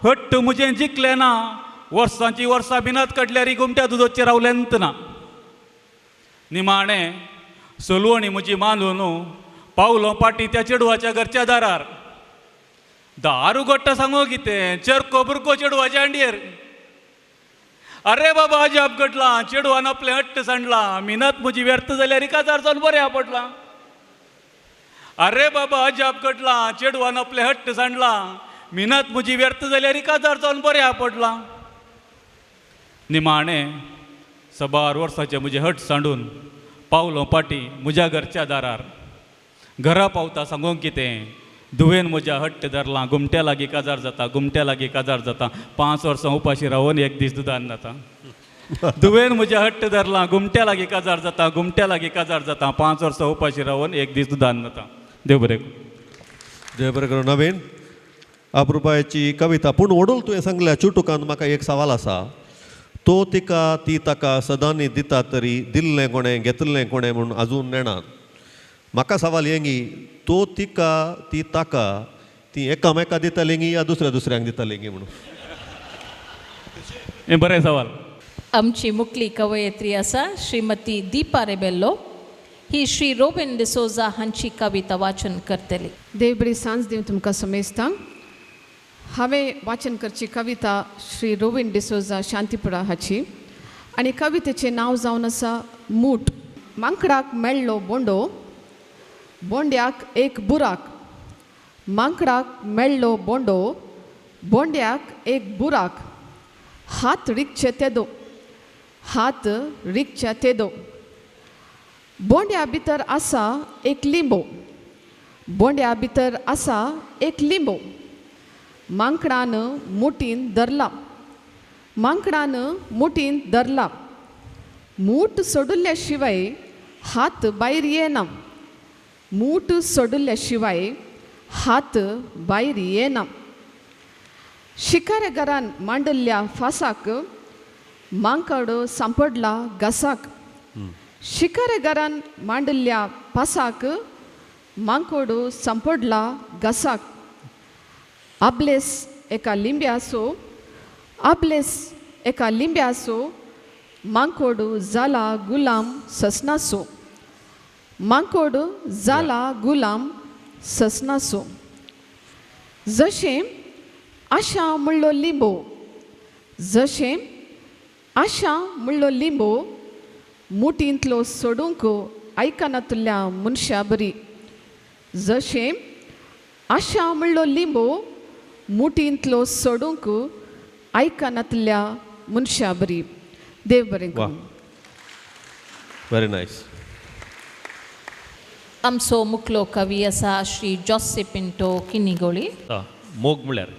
हट्ट म्हजें जिखलें ना, वर्सांची वर्सां बिनात काडल्यार गुमट्या दुदोचेर रावलेंत ना. निमाणें सलवणी म्हजी मानून पावलो पाटी त्या चेडवाच्या घरच्या दारार. दार उगडटा सांगू कितें, चरको बुरको चेडवाच्या हांडयेर. अरे बाबा अजाप घडलां, चेडवान आपलें हट्ट सांडलां, मिनत म्हजी व्यर्थ जाल्यार काजार जावन बरें पडलां. अरे बाबा अजाप घडलां, चेडवान आपलें हट्ट सांडलां, मिनत म्हजी व्यर्थ जाल्यार काजार जावन बरें पडलां. निमाणें सबार वर्साचें म्हजें हट सांडून पावलो पाटी म्हज्या घरच्या दारार. घरा पावता सांगूंक कितें, धुवेन म्हज्या हट्ट धरलां, गुमट्या लागीं काजार जाता गुमट्या लागीं काजार जाता, 5 वर्सां उपाशी रावन एक दीस दुदान जाता. धुवेन म्हज्या हट्ट धरलां, गुमट्या लागीं काजार जाता गुमट्या लागीं काजार जाता, 5 वर्सां उपाशी रावन एक दीस दुदान जाता. देव बरें करूं. देव बरें करूं. नवीन अप्रुपायची कविता पूण ओडूल तुवें सांगल्या चुटुकान म्हाका एक सवाल आसा, तो तिका ती ताका सदांनी दिता तरी दिल्लें कोणें घेतिल्लें कोणें म्हूण अजून नेणात. म्हाका सवाल हेंगी, तो तिका ती ताका ती एकामेका दितालींगी या दुसऱ्या दुसऱ्यांक दितालींगी म्हणून. हें बरें सवाल. आमची मुखली कवयित्री आसा श्रीमती दीपा रेबेल्लो, ही श्री रोबिन डिसोजा हांची कविता वाचन करतली. देव बरी सांज दिवं तुमकां समेस्तां. हांवें वाचन करची कविता श्री रोबिन डिसोजा शांतीपुरा हाची आनी कवितेचें नांव जावन आसा मूठ. मांकडाक मेळ्ळो बोंडो, बोंड्याक एक बुराक. मांकडाक मेळ्ळो बोंडो, बोंड्याक एक बुराक. हात रिगचे तेदो, हात रिगचे तेदो. बोंड्या भितर आसा एक लिंबो, बोंड्या भितर आसा एक लिंबो. मांकडान मुठीन धरला, मांकडान मुठीन धरला. मूठ सोडिल्ल्या शिवाय हात भायर येना, मूठ सोडिल्ल्या शिवाय हात भायर येना. शिकारेघरान मांडिल्ल्या फासाक मांकड सांपडला घासाक. शिकारेघरान मांडिल्ल्या पासाक मांकोड सांपडला घासाक. आबलेस एका लिंब्याचो, आबलेस एका लिंब्याचो, मांकोड जाला गुलाम ससनाचो, मांकोड जाला गुलाम ससनाचो. जशें आशा म्हणलो लिंबो, जशें आशा म्हणलो लिंबो, मुठींतलो सोडूंक आयकनातल्या मनशा बरी. जशें आशा म्हणलो लिंबो, मुठींतलो सोडूंक आयकनातल्या मनशा बरी. देव बरें करूं. Very nice. आमचो मुखलो कवी आसा श्री जोसे पिंटो किनिगोळी. मोग म्हळ्यार,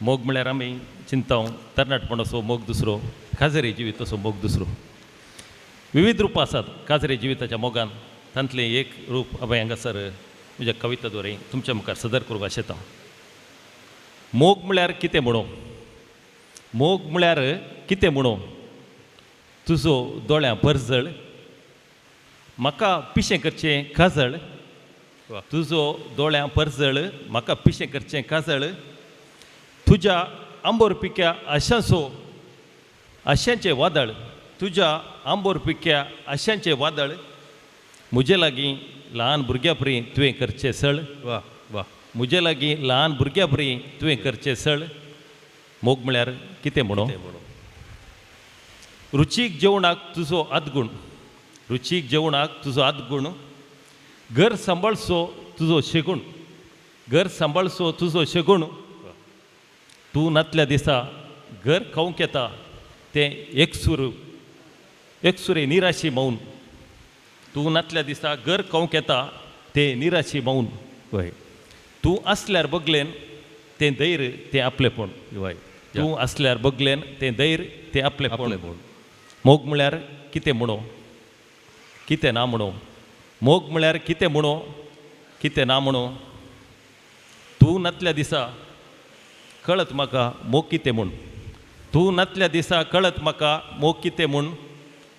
मोग म्हळ्यार आमी चिंता तरणाटपणाचो मोग दुसरो, काजरे जिविताचो मोग दुसरो. विविध रुपां आसात काजरे जिविताच्या मोगान, तांतलें एक रूप हांवें हांगासर म्हज्या कविता द्वारे तुमच्या मुखार सदर करूंक आशेता. मोग म्हळ्यार कितें म्हणू, मोग म्हळ्यार कितें म्हणू, तुजो दोळ्यां परजळ, म्हाका पिशें करचें काजळ तुजो दोळ्यां परजळ म्हाका पिशें करचें काजळ तुज्या आंबोर पिक्या आशांचो आशांचें वादळ तुज्या आंबोर पिक्या आशांचें वादळ म्हजे लागीं ल्हान भुरग्या परी तुवें करचें सळ वा वा म्हजे लागीं ल्हान भुरग्या परी तुवें करचें सळ मोग म्हळ्यार कितें म्हणो रुचीक जेवणाक तुजो आदगूण रुचीक जेवणाक तुजो आदगूण घर सांबाळसो तुजो शेगूण घर सांबाळसो तुजो शेगूण तूं नातल्या दिसा घर खावंक येता तें एकसूर एकसुरे निराशी मौन तूं नातल्या दिसा घर खावंक येता तें निराशी मौन वय तूं आसल्यार बगलेन तें धैर्य तें आपलेपण वय तूं आसल्यार बगलेन तें धैर्य तें आपलेपण मोग म्हळ्यार कितें म्हणो कितें ना म्हणो मोग म्हळ्यार कितें म्हणो कितें ना म्हणो तूं नातल्या दिसा कळत म्हाका मोग कितें म्हूण तूं नातल्या दिसा कळत म्हाका मोग कितें म्हूण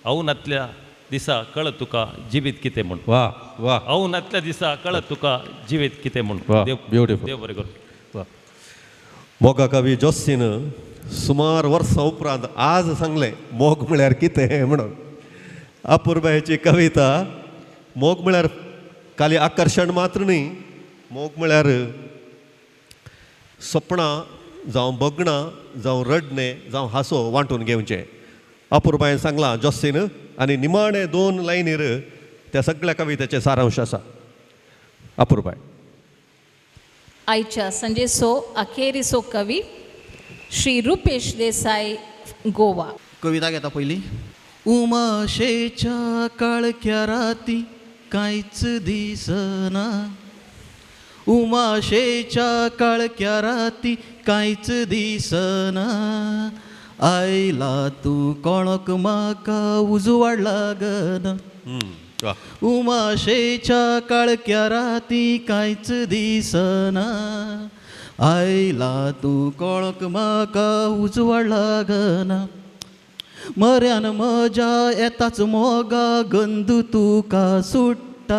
हांव नातल्या दिसा कळत तुका जिवीत कितें म्हूण वा वा हांव नातल्या दिसा कळत तुका जिवीत कितें म्हूण देव ब्युटिफूल देव बरें करूं वा मोगा कवी जोस्सीन सुमार वर्सां उपरांत आज सांगलें मोग म्हळ्यार कितें म्हणून अपुरबायेची कविता मोग म्हळ्यार खाली आकर्शण मात्र न्ही मोग म्हळ्यार सपनां जावं बगणां जावं रडणें जावं हांसो वांटून घेवचें अपुरबायेन सांगलां जोस्सीन आनी निमाणे दोन लायनीर त्या सगळ्या कवितेचें सारांश आसा अपुरबाय आयच्या संजेसो अखेरीसो कवी श्री रुपेश देसाई गोवा. कविता घेता पयली. उमाशेच्या काळख्या राती कांयच दिसना उमाशेच्या काळख्या राती कांयच दिसना आयला तूं कोणक म्हाका उजवाड लागना उमाशेच्या काळख्या राती कांयच दिसना आयला तूं कोणक म्हाका उजवाड लागना मऱ्यान म्हज्या येताच मोगा गंध तुका सुट्टा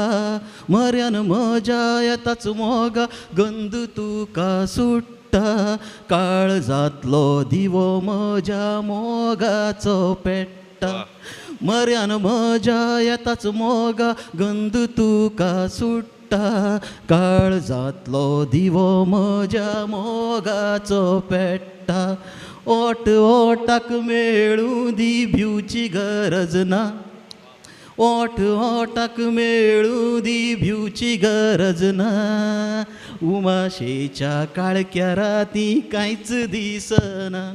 मऱ्यान म्हज्या येताच मोगा गंध तुका सुट्टा काळजांतलो दिवो म्हज्या मोगाचो पेट्टा मऱ्यान म्हज्या येताच मोगा गंध तुका सुट्टा काळजांतलो दिवो म्हज्या मोगाचो पेट्टा ओट ओटाक मेळूं दी भिवची गरज ना ओट ओटाक मेळूं दी भिवची गरज ना उमाशेच्या काळख्या राती कांयच दिसना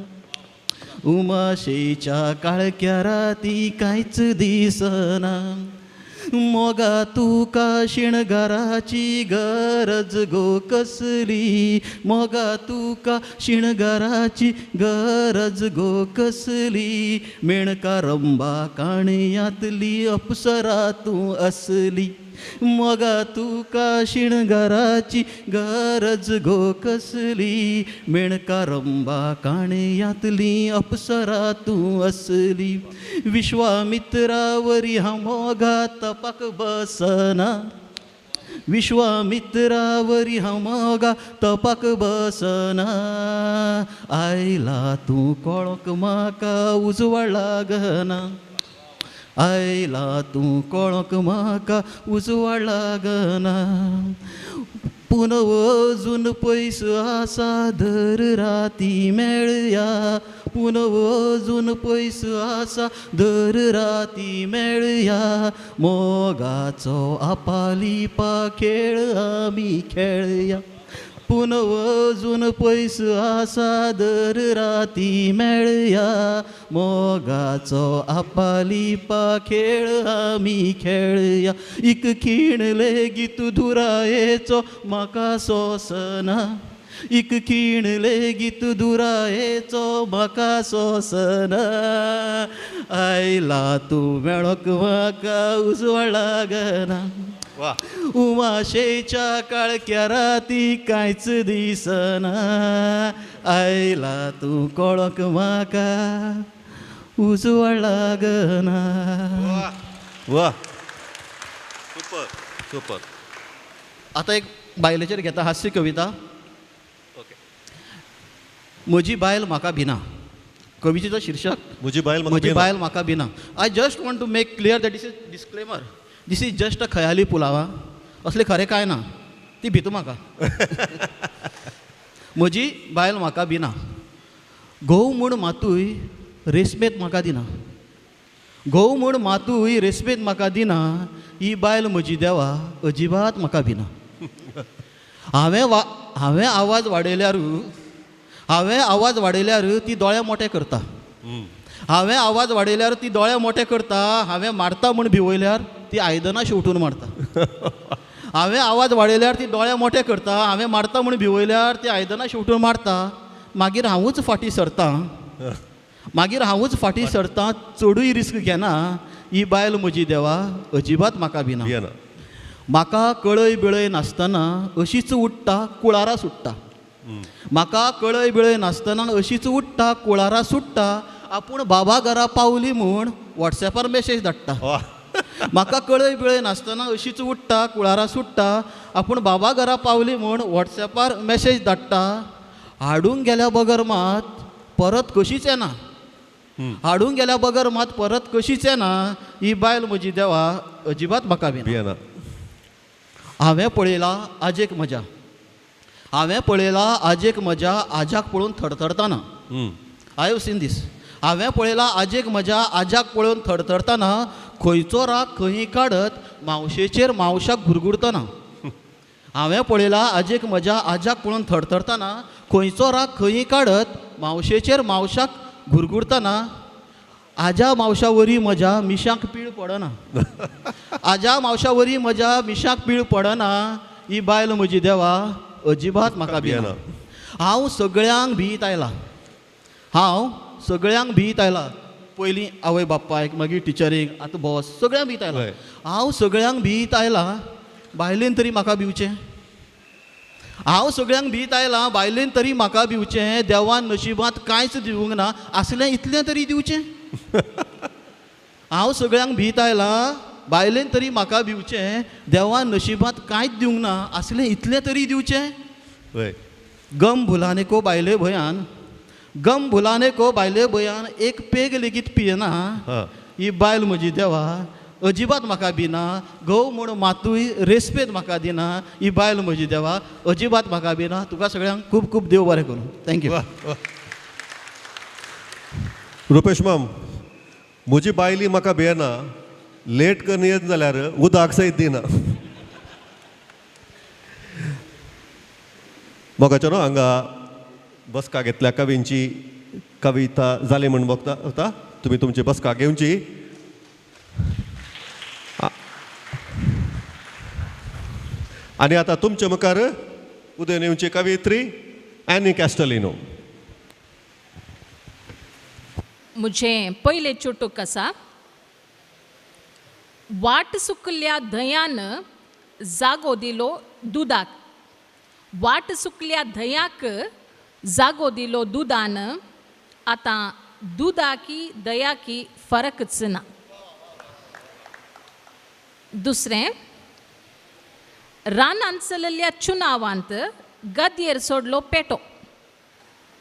उमाशेच्या काळख्या राती कांयच दिसना मोगा तुका शिणगाराची गरज गो कसली मोगा तुका शिणगाराची गरज गो कसली मेणका रंबा काणयांतली अप्सरा तूं असली मोगा तुका शिणगाराची गरज गो कसली मेणका रंबा काणयांतली अप्सरा तूं असली विश्वामित्रावरी हांव मोगा तपाक बसना विश्वामित्रावरी हांव मोगा तपाक बसना आयला तूं कोळोंक म्हाका उजवाड लागना आयला तूं कोळोंक म्हाका उजवाड लागना पूण अजून पयस आसा दर राती मेळया पूण अजून पयस आसा दर राती मेळया मोगाचो आपालिपा खेळ आमी खेळया पूण अजून पयस आसा दर राती मेळया मोगाचो आपालिपा खेळ आमी खेळया एक खीण लेगीत दुरायेचो म्हाका सोंसना एक खीण लेगीत दुरायेचो म्हाका सोंसना आयला तूं मेळोंक म्हाका उजवाड लागना उमाशेच्या काळख्या राती कांयच दिसना आयला तूं कोळोंक म्हाका उजवाड लागना. वा. Super super. आतां एक बायलेचेर घेता हास्य कविता. म्हजी बायल म्हाका भिना. कवितेचो शीर्षक म्हजी बायल म्हजी बायल म्हाका भिना. I just want to make clear that this is disclaimer, this is just a खयाली पुलावा, असलें खरें कांय ना, ती भितू म्हाका. म्हजी बायल म्हाका भिना. घोव म्हूण मातूय रेस्पेद म्हाका दिना, घोव म्हूण मातूय रेस्पेद म्हाका दिना, ही बायल म्हजी देवा अजिबात म्हाका भिना. हांवें आवाज वाडयल्यार, हांवें आवाज वाडयल्यार ती दोळे मोटे करता, हांवें आवाज वाडयल्यार ती दोळे मोटे करता, हांवें मारता म्हूण भिवयल्यार ती आयदनां शेवटून मारता. हांवें आवाज वाडयल्यार ती दोळे मोटे करता, हांवें मारता म्हूण भिवयल्यार ती आयदनां शेवटून मारता. मागीर हांवूच फाटीं सरतां, मागीर हांवूच फाटीं सरतां, चडूय रिस्क घेना, ही बायल म्हजी देवा अजिबात म्हाका भिना. म्हाका कळय बिळय नासतना अशीच उठ्ठा कुळारा सुट्टा, म्हाका कळय बिळय नासतना अशीच उठ्ठा कुळारा सुट्टा, आपूण बाबा घरा पावली म्हूण वॉट्सॅपार मॅसेज धाडटा. म्हाका कळय बिळय नासतना अशीच उठ्ठा कुळारा सुट्टा, आपूण बाबा घरा पावली म्हूण वॉट्सॅपार मॅसेज धाडटा. हाडूंक गेल्या बगर मात परत कशीच येना, हाडूंक गेल्या बगर मात परत कशीच येना, ही बायल म्हजी देवा अजिबात म्हाका भिना. हांवें पळयला आजेक म्हज्या, हांवें पळयला आजेक म्हज्या आज्याक पळोवन थरथरतना, I have seen दीस. हांवें पळयला आजेक म्हज्या आज्याक पळोवन थरथरतना, खंयचो राग खंय काडत मावशेचेर मावशाक गुरगुरतना. हांवें पळयला आजेक म्हज्या आज्याक पळोवन थरथरतना, खंयचो राग खंय काडत मावशेचेर मावशाक गुरगुरतना. आज्या मावशा वरी म्हज्या मिशाक पीळ पडना, आज्या मावशा वरी म्हज्या मिशाक पीळ पडना, ही बायल म्हजी देवा अजिबात म्हाका भिना. हांव सगळ्यांक भीत आयला, हांव सगळ्यांक भीत आयला, पयलीं आवय बापायक, मागीर टिचरीक, आतां बॉस, सगळ्यांक भीत आयला. हांव सगळ्यांक भीत आयला, बायलेन तरी म्हाका भिवचें. हांव सगळ्यांक भीत आयला, बायलेन तरी म्हाका भिवचें, देवान नशिबांत कांयच दिवंक ना आसलें इतलें तरी दिवचें. हांव सगळ्यांक भीत आयला, बायलेन तरी म्हाका भिवचें, देवान नशिबांत कांयच दिवंक ना आसलें इतलें तरी दिवचें. गम भुलाने को बायले भंयान, गम भुलाने को बायले भंयान, एक पेग लेगीत पियेना, ही बायल म्हजी देवा अजिबात म्हाका भिना. घोव म्हूण मातूय रेस्पेद म्हाका दिना, ही बायल म्हजी देवा अजिबात म्हाका भिना. तुका सगळ्यांक खूब खूब देव बरें करूं. Thank you. Rupesh माम, म्हजी बायली म्हाका भियेना, लेट करून येत जाल्यार उदक सयत दिना. मोगाचो न्हू हांगा बसका घेतल्या कवींची कविता जाली म्हूण बघता तुमी तुमची बसका घेवची. आनी आतां तुमचे मुखार उदय येवची कवियत्री एनी कॅस्टलिनो. म्हजें पयलें चुटूक आसा, वाट सुकल्या धंयान जागो दिलो दुदाक, वाट सुकल्या धंयाक जागो दिलो दुदान, आतां दुदाकी दयाकी फरकच ना. दुसरें, रानांत चलल्या चुनावांत गदयेर सोडलो पेटो,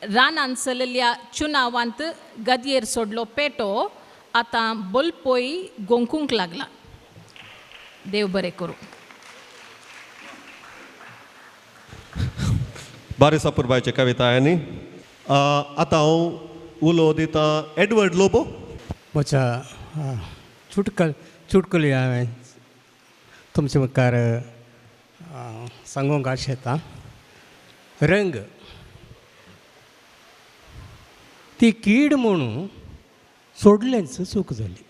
रानांत चलल्या चुनावांत गदयेर सोडलो पेटो, आतां बोलपोय गोंकूंक लागला. देव बरें करूं. बारीस अपुरबायची कविता आनी आतां हांव उलो दिता एडवर्ड लोबो. म्हज्या चुटकली हांवें तुमचे मुखार सांगूंक आशेता. रंग ती कीड म्हणून सोडलेंच चूक जाली,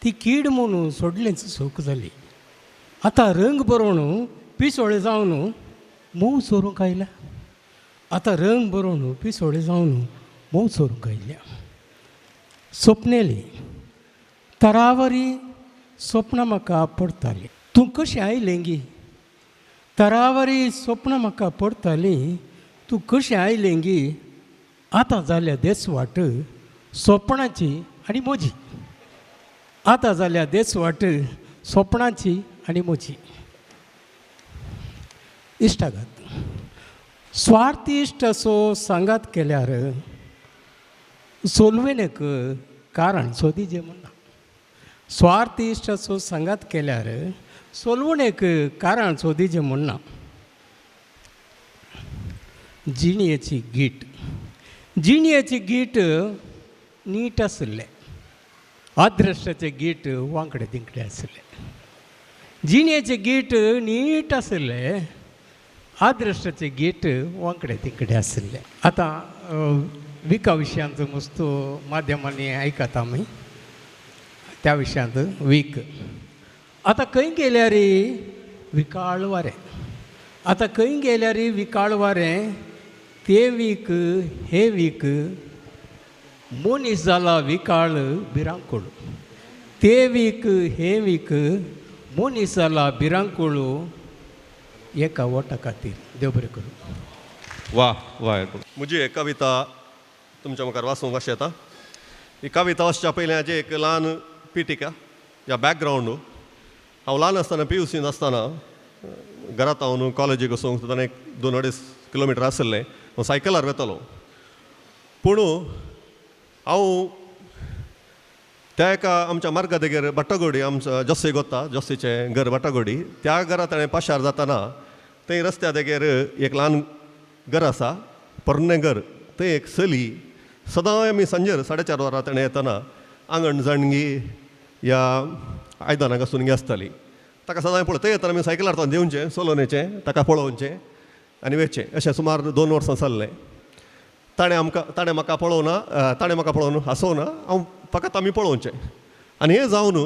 ती कीड म्हणून सोडलेंच चूक जाली, आतां रंग बरोवन पिसोळे जावन मोव सोरूंक आयल्या, आतां रंग बरोवन पिसोळे जावन मोव सोरूंक आयल्या. सोपनेली तरावरी स्वप्नां म्हाका पडटालीं, तूं कशें आयलें गी, तरावरी स्वप्नां म्हाका पडटालीं, तूं कशें आयलें गी, आतां जाल्या देसवाट सोपणाची आनी म्हजी, आतां जाल्या देसवाट सोपणाची आनी म्हजी इश्टागत. स्वार्थी इश्ट असो सांगात केल्यार सोलवेनेक कारण सोदीजे म्हणना. स्वार्थी इश्ट असो सांगात केल्यार सोलवणेक कारण सोदीजे म्हणना. जिणयेची गीट, जिणयेची गीट नीट आशिल्लें, अदृश्टाचें गीट वांकडे तिंकडे आशिल्लें. जिणयेचें गीट नीट आशिल्लें, आदृश्टाचें गीट वांकडे तिंकडे आशिल्लें. आतां विका विशयांत मस्त माध्यमांनी आयकता आमी त्या विशयांत वीक. आतां खंय गेल्यार विकाळ वारें, आतां खंय गेल्यार विकाळ वारें, ते वीक हे वीक मनीस जाला विकाळ भिरांकूळ. ते वीक हे वीक मनीस जाला भिरांकूळ एका वोटा खातीर. देव बरें करूं. वा वा. म्हजी एक कविता तुमच्या मुखार वाचूंक अशें येता. ही कविता वाचच्या पयलीं हाजी एक ल्हान पिटिका या बॅकग्रावंड. हांव ल्हान आसतना PUCन आसतना घरांत हांव कॉलेजीक वचूंक सुद्दां एक 2-2.5 किलोमिटर आशिल्लें. हांव सायकलार वेतालो. पूण हांव त्या एका आमच्या मार्गा देगेर बाटागोडी, आमच्या जोस्सी गोता, जोस्सीचें घर बाटागोडी, त्या घरा ताणें पाशार जाताना थंय रस्त्या देगेर एक ल्हान घर आसा, पोरणें घर. थंय एक चली सदांय आमी सांजेर 4:30 वरां ताणें येतना आंगण जाणगी या आयदनां घासून गी आसताली. ताका सदांय पळय थंय येतना आमी सायकलार तावन देंवचें, चलोवन ताका पळोवचें आनी वेचें. अशें सुमार 2 वर्सां चल्लें. ताणें म्हाका पळोवना, ताणें म्हाका पळोवन हांसोवना, हांव फकत आमी पळोवचें. आनी हें जावन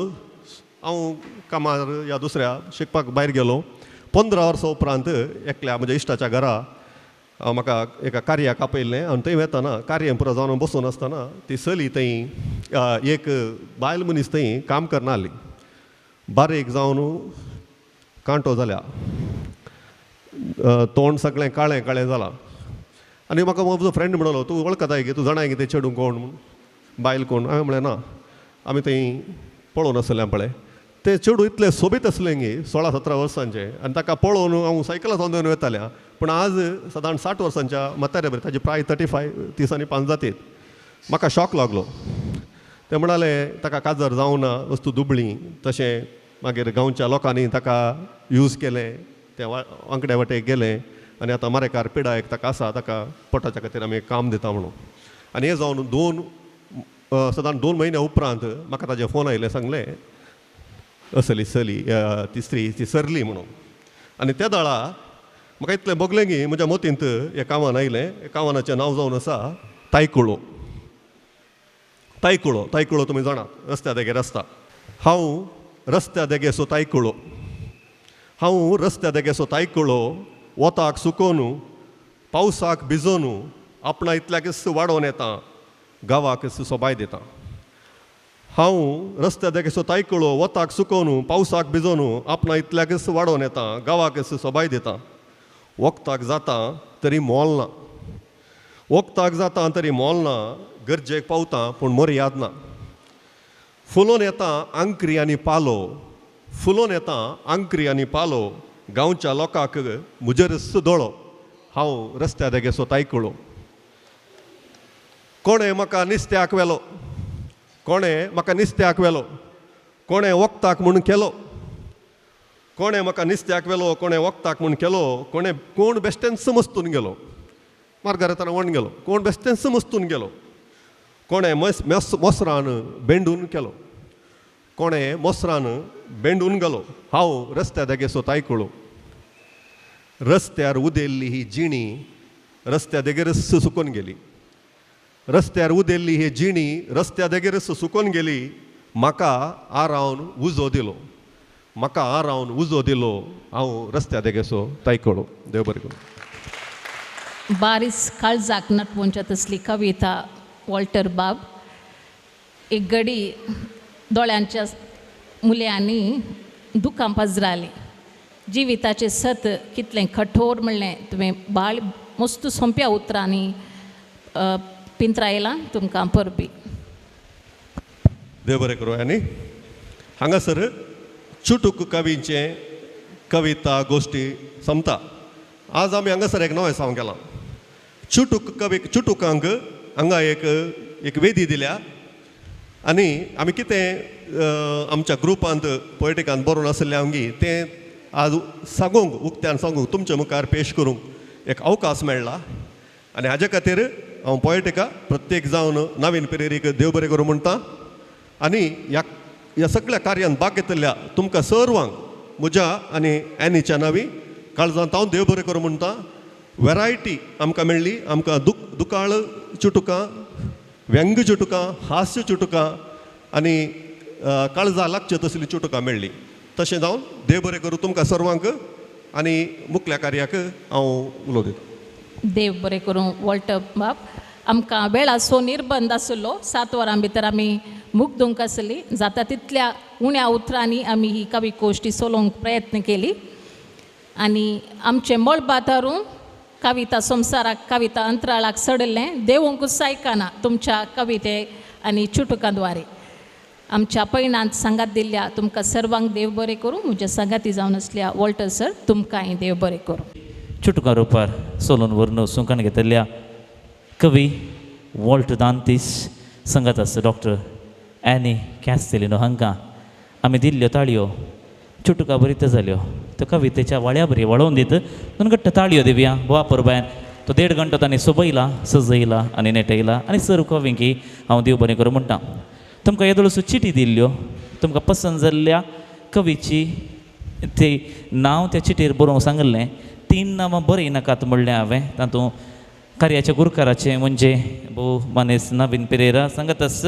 हांव कामार या दुसऱ्या शिकपाक भायर गेलो. 15 वर्सां उपरांत एकल्या म्हज्या इश्टाच्या घरा म्हाका एका कार्याक आपयल्लें आनी थंय वेतना कार्य पुरो जावन बसून आसतना ती चली थंय एक बायल मनीस थंय काम करना आसली. बारीक जावन कांटो जाल्या, तोंड सगळें काळें काळें जालां. आनी म्हाका म्हजो फ्रेंड म्हणलो, तूं वळखताय गे, तूं जाणाय गे तें चेडूं कोण म्हूण, बायल कोण? हांवें म्हणलें ना, आमी थंय पळोवन आसलें पळय. तें चेडूं इतलें सोबीत आसलें गे, 16-17 वर्सांचें, आनी ताका पळोवन हांव सायकला जावन वेतालें. पूण आज सादारण 60 वर्सांच्या म्हातारे बरें, ताजी प्राय 35 30 आनी 5 जातीत. म्हाका शॉक लागलो. ते म्हणाले ताका काजर जावना, वस्तू दुबळी. तशें मागीर गांवच्या लोकांनी ताका यूज केलें, ते वांकड्या वाटेक गेलें आनी आतां मारेकार पिडायक ताका आसा, ताका पोटाच्या खातीर आमी काम दिता म्हणून. आनी हें जावन सादारण 2 म्हयन्या उपरांत म्हाका ताजें फोन आयलें, सांगलें असली चली ती स्त्री ती सरली म्हणून. आनी त्या दळा म्हाका इतलें भोगलें की म्हज्या मतींत हें कामान आयलें. कामानाचें नांव जावन आसा तायकुळो. तायकुळो, तायकुळो तुमी जाणात, रस्त्या देगेर आसता. हांव रस्त्या देगेचो तायकुळो, हांव रस्त्या देगेचो तायकुळो, वताक सुकोवन पावसाक भिजोवन आपणा इतल्याकच वाडोवन येता, गांवाक सोबाय दिता. हांव रस्त्या देगेचो तायकुळो, वताक सुकोवन पावसाक भिजोवन आपणा इतल्याकच वाडोवन येता, गांवाक सोबाय दिता. वखदाक जाता तरी मोल ना, वखदाक जाता तरी मोल ना, गरजेक पावता पूण मर्याद ना. फुलोन येता आंकरी आनी पालो, फुलोन येता आंकरी आनी पालो, गांवच्या लोकांक म्हजेरच दोळो. हांव रस्त्या देगेचो तायकुळो. कोणें म्हाका निस्त्याक व्हेलो, कोणें म्हाका निस्त्याक व्हेलो, कोणें वखदाक म्हूण केलो, कोणें म्हाका निस्त्याक व्हेलो, कोणें वखदाक म्हूण केलो, कोणें कोण बेश्टेंच मस्तून गेलो, मार्गार येतना वण गेलो, कोण बेश्टेंच मस्तून गेलो, कोणें मोसरान बेंडून केलो, कोणें मोसरान बेंडून गेलो. हांव रस्त्या देगेचो तायकुळो. रस्त्यार उदेल्ली ही जिणी रस्त्या देगेरच सुकून गेली, रस्त्यार उदेल्ली ही जिणी रस्त्या देगेरच सुकून गेली. म्हाका आरावन उजो दिलो, म्हाका आरावन उजो दिलो. हांव रस्त्या देगेचो तायकुळो. देव बरें करूं. बारीस काळजाक नटवोनच्या तसली कविता वॉल्टर बाब. एक गडी दोळ्यांच्या मुल्यांनी दुकां पजराली. जिविताचें सत कितलें कठोर म्हणलें तुवें बाळ मस्त सोंप्या उतरांनी पिंत्रायलां. तुमकां परबी. देव बरें करूं. आनी हांगासर चुटूक कवींचे कविता गोश्टी सोंपता. आज आमी हांगासर एक नवें सांगूंक गेलां. चुटूक कवी चुटुकांक हांगा एक एक वेदी दिल्या आनी आमी कितें आमच्या ग्रुपांत पोएटिकांत बरोवन आशिल्लें आमगी तें आज सांगूंक उक्त्यान सांगूंक तुमच्या मुखार पेश करूंक एक अवकाश मेळ्ळा. आनी हाजे खातीर हांव पोएटिका प्रत्येक जावन नवीन पिरेरीक देव बरें करूं म्हणटा. आनी ह्या ह्या सगळ्या कार्यान भाग घेतिल्ल्या तुमकां सर्वांक म्हज्या आनी एनीच्या नांवी काळजांत हांव देव बरें करूं म्हणटा. वेरायटी आमकां मेळ्ळी. आमकां दुकाळ चुटुकां, व्यंग चुटुकां, हास्य चुटुकां आनी काळजा लागचे तसली चुटुकां मेळ्ळी. तशें जावन देव बरें करूं तुमकां सर्वांक आनी मुखल्या कार्याक हांव उलो दितां. देव बरें करूं वॉल्टर बाब. आमकां वेळाचो निर्बंध आशिल्लो. 7 वरां भितर आमी मुगदूंक आसली. जाता तितल्या उण्या उतरांनी आमी ही कवी गोश्टी सोलोवंक प्रयत्न केली आनी आमचें मळबा धरून कविता संवसाराक कविता अंतराळाक सडिल्लें देवूंकूच आयकना तुमच्या कविते आनी चुटुकां द्वारे. आमच्या पयणांत सांगात दिल्ल्या तुमकां सर्वांक देव बरें करूं. म्हज्या सांगाती जावन आसल्या वॉल्टर सर तुमकांय देव बरें करूं. चुटुकां रुपार सोलून व्हरून सुंकान घेतल्या कवी वॉल्टर दांतीस संगात आसा डॉक्टर एनी कॅस्टेलिनो हांकां आमी दिल्ल्यो ताळयो चुटुकां बरीत जाल्यो. त्यो कवितेच्या वाळ्या बरी वळोवन दित दोन घट्ट ताळयो दिवया. वापर बायन तो 1.5 घंटो तांणी सोबयला, सजयला आनी नेटयला आनी सर्व कवींकी हांव देव बरें करूं म्हणटा. तुमकां येदोळसो चिटी दिल्ल्यो तुमकां पसंत जाल्ल्या कवीची ते नांव त्या चिटीर बरोवंक सांगिल्लें. 3 नांवां बरय नाकात म्हणलें हांवें. तातूंत कार्याच्या गुरकाराचें म्हणजे भोव मानेस नवीन पिरेरा, सांगातस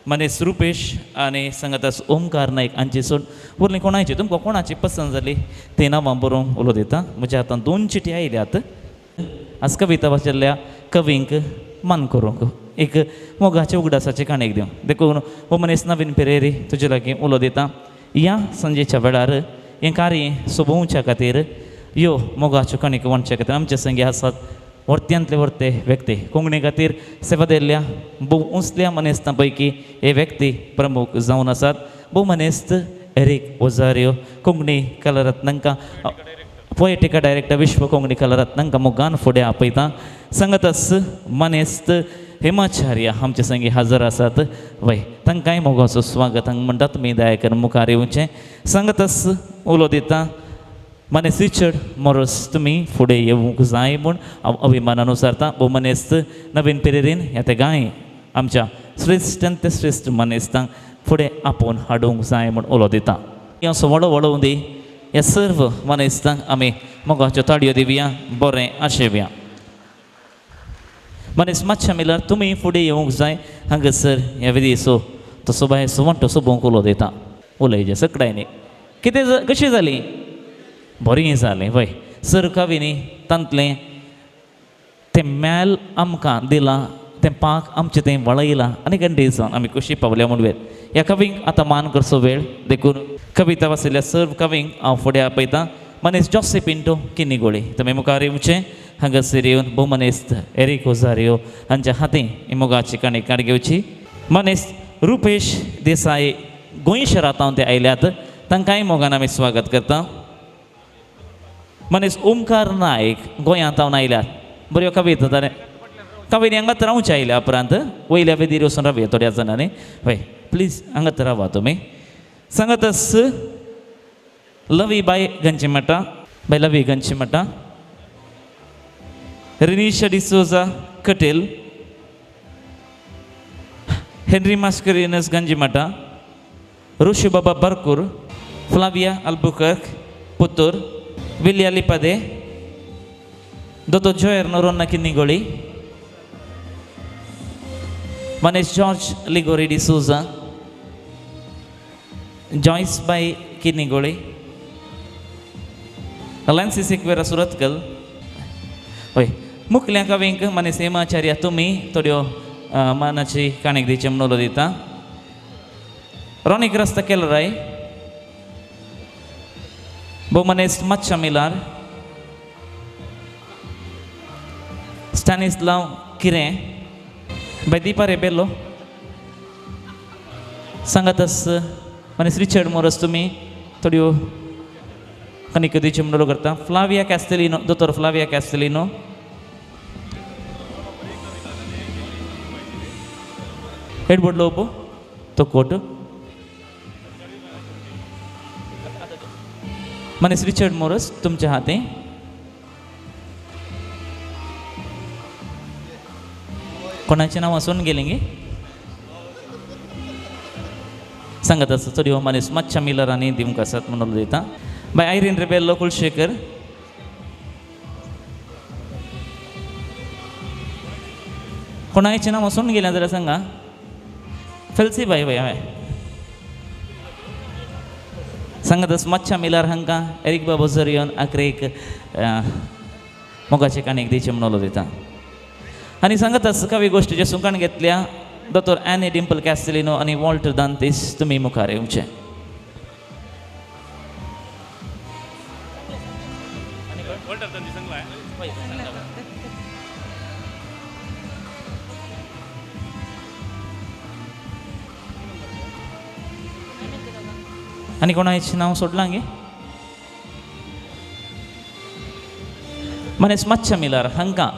मनेस रुपेश आनी सांगातस ओमकार नायक हांची सोड उरली कोणाची तुमकां कोणाची पसंत जाली ती नांवां बरोवंक उलो दिता. म्हज्या हातान 2 चिटी आयल्यात. आज कविता वाचिल्ल्या कवींक मान करूंक एक मोगाच्या उगडासाची काणयेक दिवं देखून हो मनीस नवीन पिरेरी तुजे लागीं उलो दिता. ह्या सांजेच्या वेळार हें कार्य सोबोवच्या खातीर ह्यो मोगाच्यो काणयो वणच्या खातीर आमचे संगी आसात वर्त्यांतले वर्ते व्यक्ती. कोंकणी खातीर सेवा दिल्ल्या भोव उंचल्या मनेस्तां पैकी हे व्यक्ती प्रमुख जावन आसात. भोव मनेस्त एरीक ओजारियो कोंकणी कलारत्नांकां पोएटिका डायरेक्टर विश्व कोंकणी कलारत्नांकां मोगान फुडें आपयता. सांगतस मनेस्त हेमाचार्य आमचे संगी हजर आसात. वय तांकांय मोगाचो स्वागत हांगा म्हणटा तुमी दया करून मुखार येवचें. सांगतस उलो दिता मनेस रिचर्ड मोरस तुमी फुडें येवंक जाय म्हूण हांव अभिमानान विचारता. भोव मनेस्त नवीन पिरेरीन ह्या ते गाय आमच्या श्रेश्ठ ते श्रेश्ठ मनेस्तांक फुडें आपोवन हाडूंक जाय म्हूण उलो दिता. ह्या सुवाळो वळोवं दी ह्या सर्व मनेस्तांक आमी मोगाच्यो ताळयो दिवया, बरें आशेवया. मनीस मातशा मेल्यार तुमी फुडें येवंक जाय. हांगासर ह्या विधीचो तो सोबाय सुवंटो सोबोवंक उलो दिता. उलयचें सगळ्यांनी कितें कशी जाली बरीं जालें वय सर कवींनी तांतलें तें मेल आमकां दिलां, तें पाक आमचें तें वळयलां आनी गंडी जावन आमी खोशी पावल्या म्हूण वेळ ह्या कवींक आतां मान करचो वेळ. देखून कविता वाचिल्ल्या सर्व कवींक हांव फुडें आपयतां. मनीस जोसे पिंटो किन्नीगोळी तुमी मुखार येवचें. हांगासर येवन भोव मनेस्त एरीक ओजारियो हांच्या हातीं मोगाची काणी काड घेवची. मनीस रुपेश देसाय गोंय शहरांत ते आयल्यात तांकांय मोगान आमी स्वागत करता. मनीस ओमकार नायक गोंयांत हांव आयल्यात बऱ्यो कविता ताणें कविनी हांगात रावचे आयल्या उपरांत वयल्या वेदीर वचून रावया थोड्या जाणांनी. हय प्लीज हांगात रावा तुमी. सांगातस लवी बाय गंचीमठा, बाय लवी गंचीमठा, रिनिशा डिसोजा कटेल, हेनरी मास्करिनस गंजीमठा, ऋषी बाबा बरकूर, फ्लाविया अल्बुकर्क पुतूर, विलिया लिपादे, दोतोर जोयर नोरोन्ना किन्नीगोळी, मनेश जॉर्ज लिगोरी डिसोजा, जॉयस बाय किन्नीगोळी, लॅन्सी सिक्वेरा सुरतकल. हय मुखल्या कवींक मनीस हेमाचार्य तुमी थोड्यो मानाची काणीक दिवची म्हणून उलो दिता. रोनिक रस्ता केलराय, भोव मनेस मातशा मिलार, स्टॅनिस्लाव किरें, बाय दीपा रेबेलो, सांगातस मनीस रिचर्ड मोरस तुमी थोड्यो कणिक दिवच्यो म्हणून करता. फ्लाविया कॅस्टेलिनो, दोतोर फ्लाविया कॅस्टेलिनो. एडवर्ड लोबो तो कोट. मनीस रिचर्ड मोरस तुमच्या हाती. कोणाचें नांव वचून गेलें गे सांगत आसा चड मनीस मातशा मिलरांनी दिवंक आसात म्हणून दिता. बाय आयरीन रिबेल्लो कुलशेखर. कोणाचें नांव वचून गेलें जाल्यार सांगा. फेल्सी बाय बाय हांवें सांगत आसा मातशा मिलर हांकां एरीक बाबू जरियोन आखरेक मोगाचे काणयेक दिवचें म्हणून दिता. आनी सांगत आसा कवी गोश्टीचें सुंकाण घेतल्या दोतोर एनी डिम्पल कॅस्टेलिनो आनी वॉल्टर दांतीस तुमी मुखार येवचे. आनी कोणाचें नांव सोडलां गे? मनीस मातशा मिलर हांकां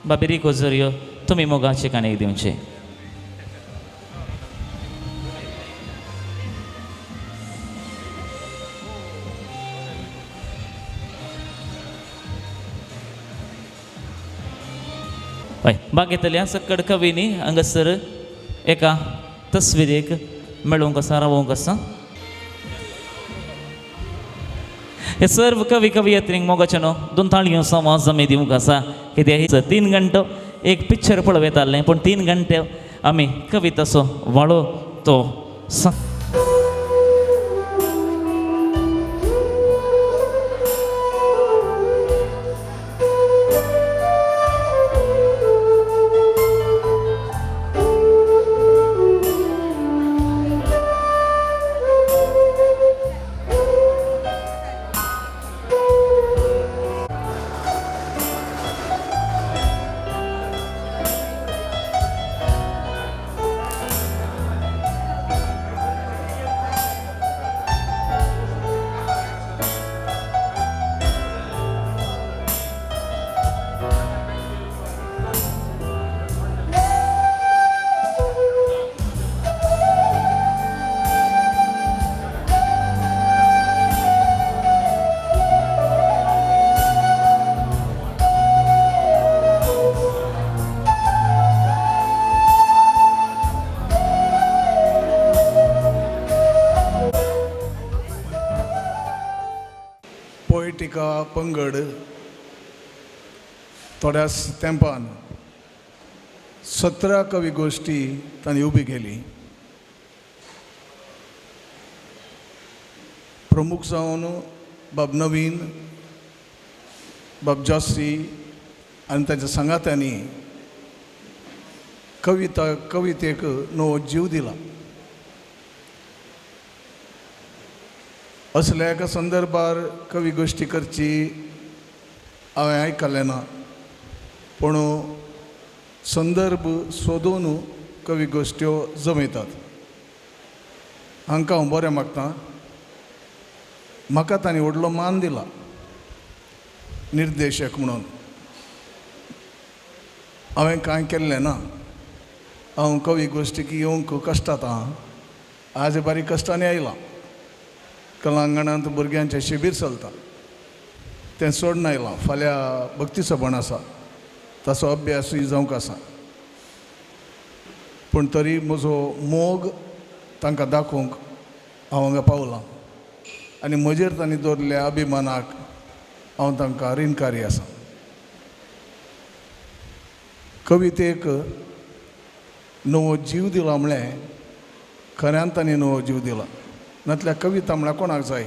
बाबेरी कोजरियो तुमी मोगाचे काणयेक दिवचे. हय बागेंतल्या सक्कड कवींनी हांगासर एका तस्विरेक मेळोवंक आसा, रावोवंक आसा. हे सर्व कवी कवियत्रींक मोगाचे न्हू दोन ताळयो समाज आमी दिवंक आसा. कित्याक 3 घंटो एक पिक्चर पळोवयतालें पूण 3 घंटे आमी कविताचो वाळो तो पोएटिका पंगड थोड्याच तेंपान 17 कवी गोश्टी तांणी उबी केली. प्रमुख जावन बाब नवीन, बाब जॉसी आनी ताच्या सांगात्यांनी कविता कवितेक नवो जीव दिला. असल्या एका संदर्भार कवी गोश्टी करची हांवें आयकलें ना, पूण संदर्भ सोदून कवी गोश्ट्यो जमयतात. हांकां हांव बरें मागता. म्हाका तांणी व्हडलो मान दिला निर्देशक म्हणून. हांवें कांय केल्लें ना. हांव कवी गोश्टीक येवंक कश्टात आहा. आज बारीक कश्टांनी आयलां. कलांगणांत भुरग्यांचें शिबीर चलता तें सोडून आयलां. फाल्यां भक्ती सभाण आसा, ताचो अभ्यासूय जावंक आसा. पूण तरी म्हजो मोग तांकां दाखोवंक हांव हांगा पावलां आनी म्हजेर तांणी दवरल्या अभिमानाक हांव तांकां रिणकारी आसा. कवितेक नवो जीव दिला म्हळें खऱ्यान तांणी नवो जीव दिला. नातल्या कविता म्हळ्यार कोणाक जाय?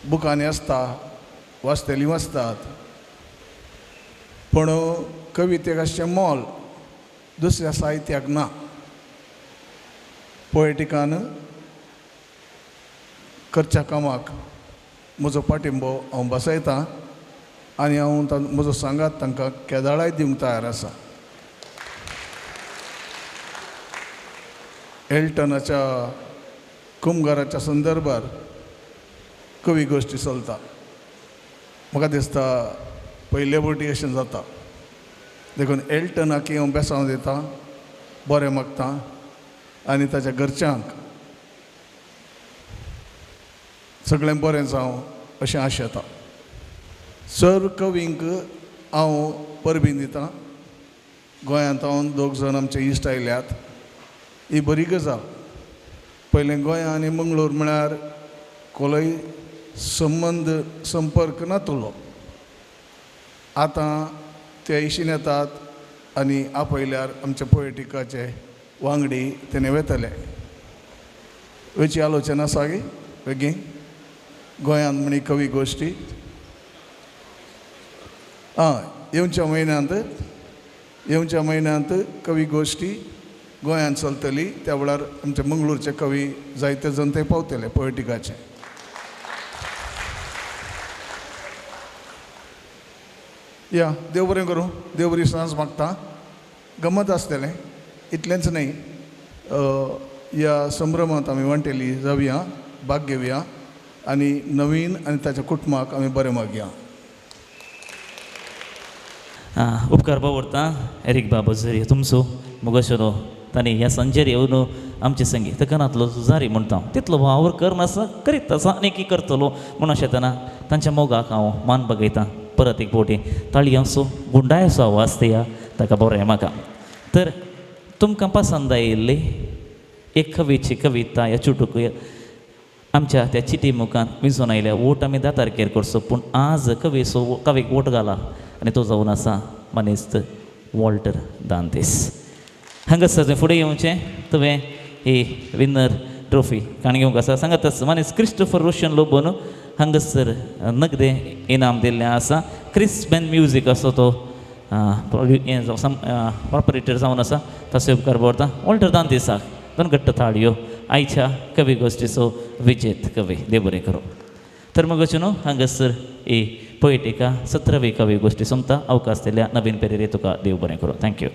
बुकांनी आसता, वाचतलीं वाचतात, पूण कवितेक आसचें मोल दुसऱ्या साहित्याक ना. पोएटिकान करच्या कामाक म्हजो पाठिंबो हांव बसयतां आनी हांव म्हजो सांगात तांकां केदाळाय दिवंक तयार आसा. एल्टनाच्या कुमगाराच्या संदर्भार कवी गोश्टी चलता. म्हाका दिसता पयले फावटी अशें जाता. देखून एल्टनाक हांव बेसांव दिता, बरें मागता आनी ताच्या घरच्यांक सगळें बरें जावं अशें आशेता. सर्व कवींक हांव परबीं दिता. गोंयांत हांव दोग जाण आमचे इश्ट आयल्यात, ही बरी गजाल. पयलें गोंया आनी मंगळूर म्हळ्यार कोलय संबंद संपर्क नातलो. आतां ते इशीन येतात आनी आपयल्यार आमच्या पोएटिकाचे वांगडी तेणे वेतले. वेची आलोचना आसा गी बेगीन गोंयांत म्हणी कवी गोश्टी आं येवच्या म्हयन्यांत कवी गोश्टी गोंयांत चलतली. त्या वेळार आमचे मंगळूरचे कवी जायते जण ते पावतले पोएटिकाचे. या देव बरें करूं, देव बरी सांज मागता. गमत आसतलें इतलेंच न्हय, ह्या संभ्रमांत आमी वांटेली जावया, भाग घेवया आनी नवीन आनी ताच्या कुटुंबाक आमी बरें मागया. उपकार बावडटा एरीक बाबा जरी तुमचो मुगशरो तांणी ह्या सांजेर येवन आमचे संगी तकनांतलो झुजारी म्हणटा तितलो वावर कर आसा करीत आसा आनी की करतलो म्हूण अशें येतना तांच्या मोगाक हांव मान बगयता. परत एक फावटी ताळयांचो गुंडायचो आवाज दिया ताका बरें म्हाका. तर तुमकां पसंद आयिल्ली एक कवीची कविता ह्या चुटूक आमच्या त्या चिटी मुखान विजून आयल्या. वोट आमी 10 तारखेर करचो, पूण आज कवीचो कवीक वोट घाला आनी तो जावन आसा मानेस्त वॉल्टर दांतेस. हांगासर फुडें येवचें तुवें ही विनर ट्रॉफी काण घेवंक आसा. सांगात आसा मानेस्त क्रिस्टोफर रोशन लोबोन हांगासर नगदे इनाम दिल्लें आसा. क्रिस बॅन म्युजीक असो तो हें ऑपरेटर जावन आसा, ताचो उपकार भरता वॉल्टर दांतेसाक. दोन घट्ट ताळयो आयच्या कवी गोश्टीचो विजेत कवी. देव बरें करूं. तर मग न्हू हांगासर ही पोएटिका 17वी कवी गोश्टी सोंपता. अवकाश दिल्या नवीन पेरेरे तुका देव बरें करूं. Thank you.